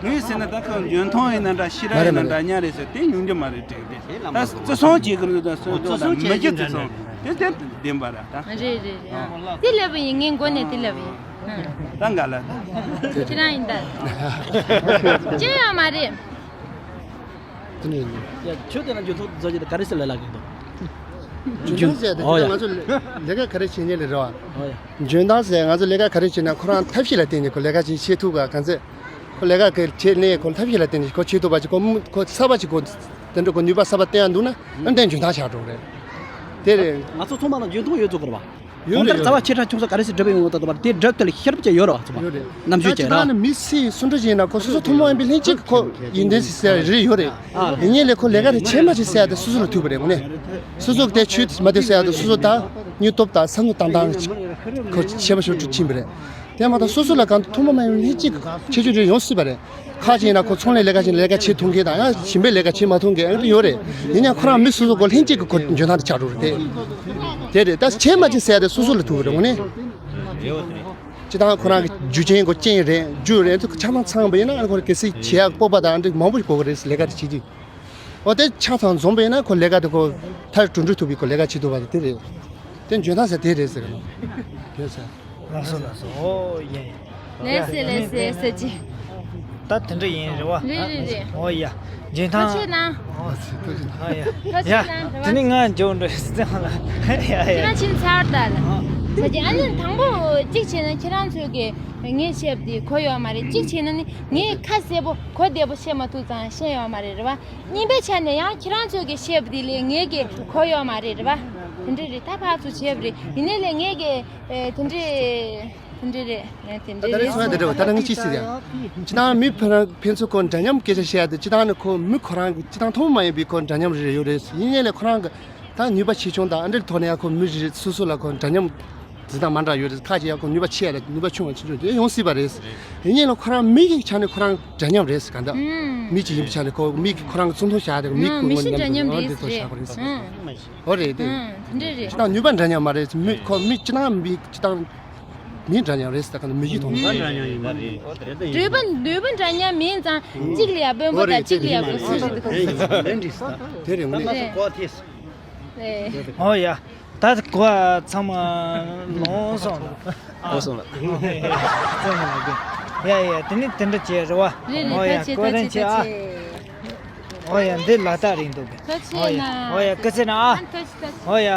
ངས་ཟེར་ན་ད་ཁོ་འཇོན་ཐང་ཡིན་ན་འདྲ་ཤེས་རབ་ཡིན་ན་འདྲ་མཉམ་རེད་ཟེར་དེ་ཉུང་རྒྱུ་མ་རེད་དྲན་གི་དེ། ད་བརྩི་སྲུང་བྱེད་དགོས་རེད་ད་སྲུང་སྐྱོབ་དང་མི་རྒྱུ་བརྩི་སྲུང་དེ་དེ་བདེན་པ་རེད་ད། རེད་རེད་རེད། དེ་ལབ་པ་ཡིན། ངས་མགོ་ནས་དེ་ལབ་པ་ཡིན། ད་འགའ་ལ་ད། ཁྱེད་རང་ཡིན་ད། ཅི་ཡང་མ་རེད། དེ་ནས་ཡིན། ཡ་ཁྱོད་དེ་ན་འཇོན་ཐང་རྫོགས་ཀྱི་ད་ག་རེ་ཟེར་ལ་ལབ་ཀྱི་འདུག་འཇོན་ཐང་ཟེར་དེ་ཨོ་ཡ། ང་ཚོ་ལས་ཀ་ག་རེ་བྱེད་མཁན་ལས་རེད་བ། ཨོ་ཡ། འཇོན་ཐང་ཟེར་ང་ཚོ་ལས་ཀ་ག་རེ་བྱེད་ན་ཁོ་རང་ཐབས་ཤེས་ལ་བརྟེན་ནས་ཁོ་ལས་ཀ་ཅིག་བྱེད་ཐུབ་ག་གང་ཚེ། ཁོ་ལས་ཀ་གི་བྱེད་ནས་ཁོ་ཐབས་ཤེས་ལ་བརྟེན་ནས་ཁོ་བྱེད་ཐུབ་པ་ཅིག་ཁོ་མུ་ཁོ་གསར་པ་ཅིག་ཁོ་དེ་འདྲ་ཁོ་ནུས་པ་གསར་པ་བསྟན་ཡ་འདུག་ན་ཨ་ནི་དེ་འཇོན་ཐང་ཆགས་འགྲོ་གི་རེད། དེ་རེད། ང་ཚོ་ཚང་མ་ལ་འཇོན་ཐང་ཡོད་ཚོད་གི་རེད་བ། ཡོད་གོང་ལྟར་རེད་རྩ་བ་ཆེ་ཕྲ་ཆུང་ས་ག་རེ་ཟེར་སྒྲུབ་པའི་ངོ་ཐོག་ཏུ་བར་དེ་སྒྲུབ་ཐུབ་ལ་ཤེས་རབ་ཅིག་ཡོད་རེད་བ་ཚང་མ། ཡོད་རེད། རྣམ་དཔྱོད་ད་ཅིག་ཅིག་རང་ནི་མི་སི་སུ་འདྲ་ཞིག་ཡིན་ན་ཁོ་སོ་སོ་ཐུན་མོང་ཡིན་པའི་ལྷན་ཅིག་ཁོ་ཡིན་དེ་ཟེར་རེ་ཡོད་རེད། ཡིན་ཉེ་ལས་ཁོ་ལས་ཀ་དེ་བྱེད་མ་བྱེད་ཟེར་ཡ་དེ་སོ་སོ་ལ་ཐུག་པ་རེད་དངོས་གནས། སོ་སོ་གི་དེ་ཆོས་མ་དེ་ཟེར་ཡ་དེ་སོ་སོ་ད་སྙིང་སྟོབས་དང་བསམ་བློ་བཏང་སྟངས་ཁོ་ཤེས་པ་ཤོར་འགྲོ་ཕྱིན་པ་རེད། དེ་མ་གཏོགས་སོ་སོ་ལ་གང་ཐུན་མོང་མ་ཡིན་ལྷན་ཅིག་ཁྱད་ཆོས་རེ་ཡོང་སྲིད་པ་རེད། ཁ་ཅིག་ཡིན་ན་ཁོ་ཚོང་ལས་ལས་ཀ་ཅིག་ལས་ཀ་བྱེད་ཐུབ་མཁན་དང་ཡང་ཞིང་པའི་ལས་ཀ་བྱེད་མ་ཐུབ་མཁན་ཨ་ཡོད་རེད། ཡིན་ཡང་ཁོ་རང་མི་སོ་སོ་གོ་ལྷན་ཅིག་གི་གོ་འཇོན་ཐང་དེ་ཆགས་འགྲོ་རེད་དེ། དེ་རེད་ད་བྱེད་མ་བྱེད་ཟེར་ཡ་དེ་སོ་སོ་ལ་ཐུག་པ་རེད་དངོས་གནས། སྤྱི་བཏང་ཁོ་རང་གི་རྒྱུ་ཅན་གོ་རྐྱེན་རེད་རྒྱུ་རེད་ཚོ་ཆ་ཚང་ཚང་པ་ཡིན་ན་ཨ་ཁོ་ར་གལ་སྲིད་བྱེད་ཡག་སྤོབས་པ་དང་འདྲ་མང་པོ་ཞིག་དགོས་ཀྱི་རེད་ལས་ཀ་དེ་བྱེད་དུས། འོ་དེ་ཆ་ཚང་འཛོམས་པ་ཡིན་ན་ཁོ་ལས་ཀ་དེ་ཁོ་མཐར་གྲུབ་འགྲོ་ཐུབ་པའི་ཁོ་ལས་ཀ་བྱེད་ཐུབ་པ་དེ་རེད། དེ་འཇོན་ཐང་ཟེར་དེ་རེད་ཟེར་གི་ལགས་སོ་ལགས་སོ། ཨོ་ཡ་ཡ། ལགས་སེ་ལགས་སེ་ཟེར་གྱི། ད་དེ་འདྲ་ཡིན་རེད་བ། རེད་རེད་རེད། ཨོ་ཡ། འཇོན་ཐང་། ཐུགས་རྗེ་གནང་། ཨོ་ཡ། ཐུགས་རྗེ་གནང་རེད་བ། དེ་ནི་ང་འཇོན་འགྲོ་ཟེར་ཙང་ལ། ཡ་ཡ། ཁྱེད་རང་ཕྱིན་ཚར་ད་ལ། ཟེར་གྱི་ཨ་ནི་དང་པོ་གཅིག་བྱས་ན་ཁྱེད་རང་ཚོས་ཀྱི་ངས་བཤད་པ་དེ་གོ་ཡོད་མ་རེད་གཅིག་བྱས་ན་ནི་ངས་ཁ་གསལ་པོ་གོ་བདེ་པོ་བཤད་མ་ཐུབ་ཙང་ཤེས་ཡོད་མ་རེད་རེད་བ། གཉིས་པའི་ཆ་ནས་ཡང་ཁྱེད་རང་ཚོས་ཀྱི་བཤད་པ་དེ་ལས་ངས་ཀྱི་གོ་ཡོད་མ་རེད་རེད་བ། དེ་འདྲ་རེད་ད་ཕར་ཚུར་བྱས་པ་རེད་ཡིན་ནའི་ལས་ངས་ཀྱི་དེ་འདྲ་དེ་འདྲ་རེད་ངས་དེ་ད་འདྲ་ད་རེས་རེད་སོང་ཡ་དེ་འདྲ་བ་ད་ད་ངས་ཅི་ཟེར་ཡ། ཅི་ན་མི་ཕན་ཕན་ཚུན་ཁོ་འདྲ་མཉམ་སྐད་ཆ་བཤད་ཡ་དེ་ཅི་ད་ནི་ཁོ་མི་ཁོ་རང་གི་ཅི་ད་ཐུན་མོང་མ་ཡིན་པའི་ཁོ་འདྲ་མཉམ་རེ་ཡོད་རེད་ཡིན་ནའི་ལས་ཁོ་རང་གི་ད་ནུས་པ་ཆེ་ཆུང་དང་ཨ་འདྲའི་ཐོག་ནས་ཡ་ཁོ་མི་རེ་རེ་སོ་སོ་ལ་ཁོ་འདྲ་མཉམ་འཛིན་སྟངས་མ་འདྲ་ཡོད་རེད། ཁ་ཅིག་ཡང་ཁོ་ནུས་པ་ཆེ་ཡ་ལ་ནུས་པ་ཆུང་བ་ཆུང་ཆུང་དེ་ཡོང་སྲིད་པ་རེད། ཡིན་ནའི་ལ་ཁོ་རང་མི་གི་ཆ་ནས་ཁོ་རང་འདྲ་མཉམ་རེད་ག་འདྲ། ཨུམ། མི་གཅིག་ཡིན་པའི་ཆ་ནས་ཁོ་མི་གི་ཁོ་རང་གི་ཚོང་ཐུང་བཞག་དེ་མི་ཨུམ་ཁོ་མི་ངོ་གཤིས་འདྲ་མཉམ་མཉམ་དུ་ཨང་རེད་དེ་ཚོ་ཟེར། བཞག་པ་རེད། ཨུམ། ཨོ་རེད་དེ། ཨུམ། དེ་འདྲ་རེད། སྤྱི་བཏང་ནུས་པ་འདྲ་མཉམ་མ་རེད། མི་ཁོ་མི་སྤྱི་བཏང་མི་སྤྱི་བཏང་མི་འདྲ་མཉམ་རེད་ཟེར་ག་འདྲ་མི་གི་ཐོག་ནས། ཨུམ། འདྲ་མཉམ་ཡིན་པ་རེད། ཨོ་དེ་འདྲ་ཡིན། ནུས་པ་ནུས་པ་འདྲ་མཉམ་མིན་ཙང་གཅིག་ལ་ཡ་དཔོན་པོ་དང་གཅིག་ལ་ཡ་གུ་སུ་རེད་དེ་ཁོ་ཚོ། དེ་རེད་ངོ་ནས། ཨོ་ཡ། ད་གོ་ཚང་མ་ལོངས་སོང་། ལོངས་སོང་ལ། ཡ་ཡ་དེ་ནི་དེ་འདྲ་བྱས་རེད་བ། རེད་རེད། ཨོ་ཡ་ཐུགས་རྗེ་ཆེ། ཨོ་ཡ་འདི་ལ་དྭགས་རིང་འདུག་གི། ཐུགས་རྗེ་ཆེ་གནང་། ཨོ་ཡ་སྐུ་ཚེ་ན་ཨ། ཨོ་ཡ།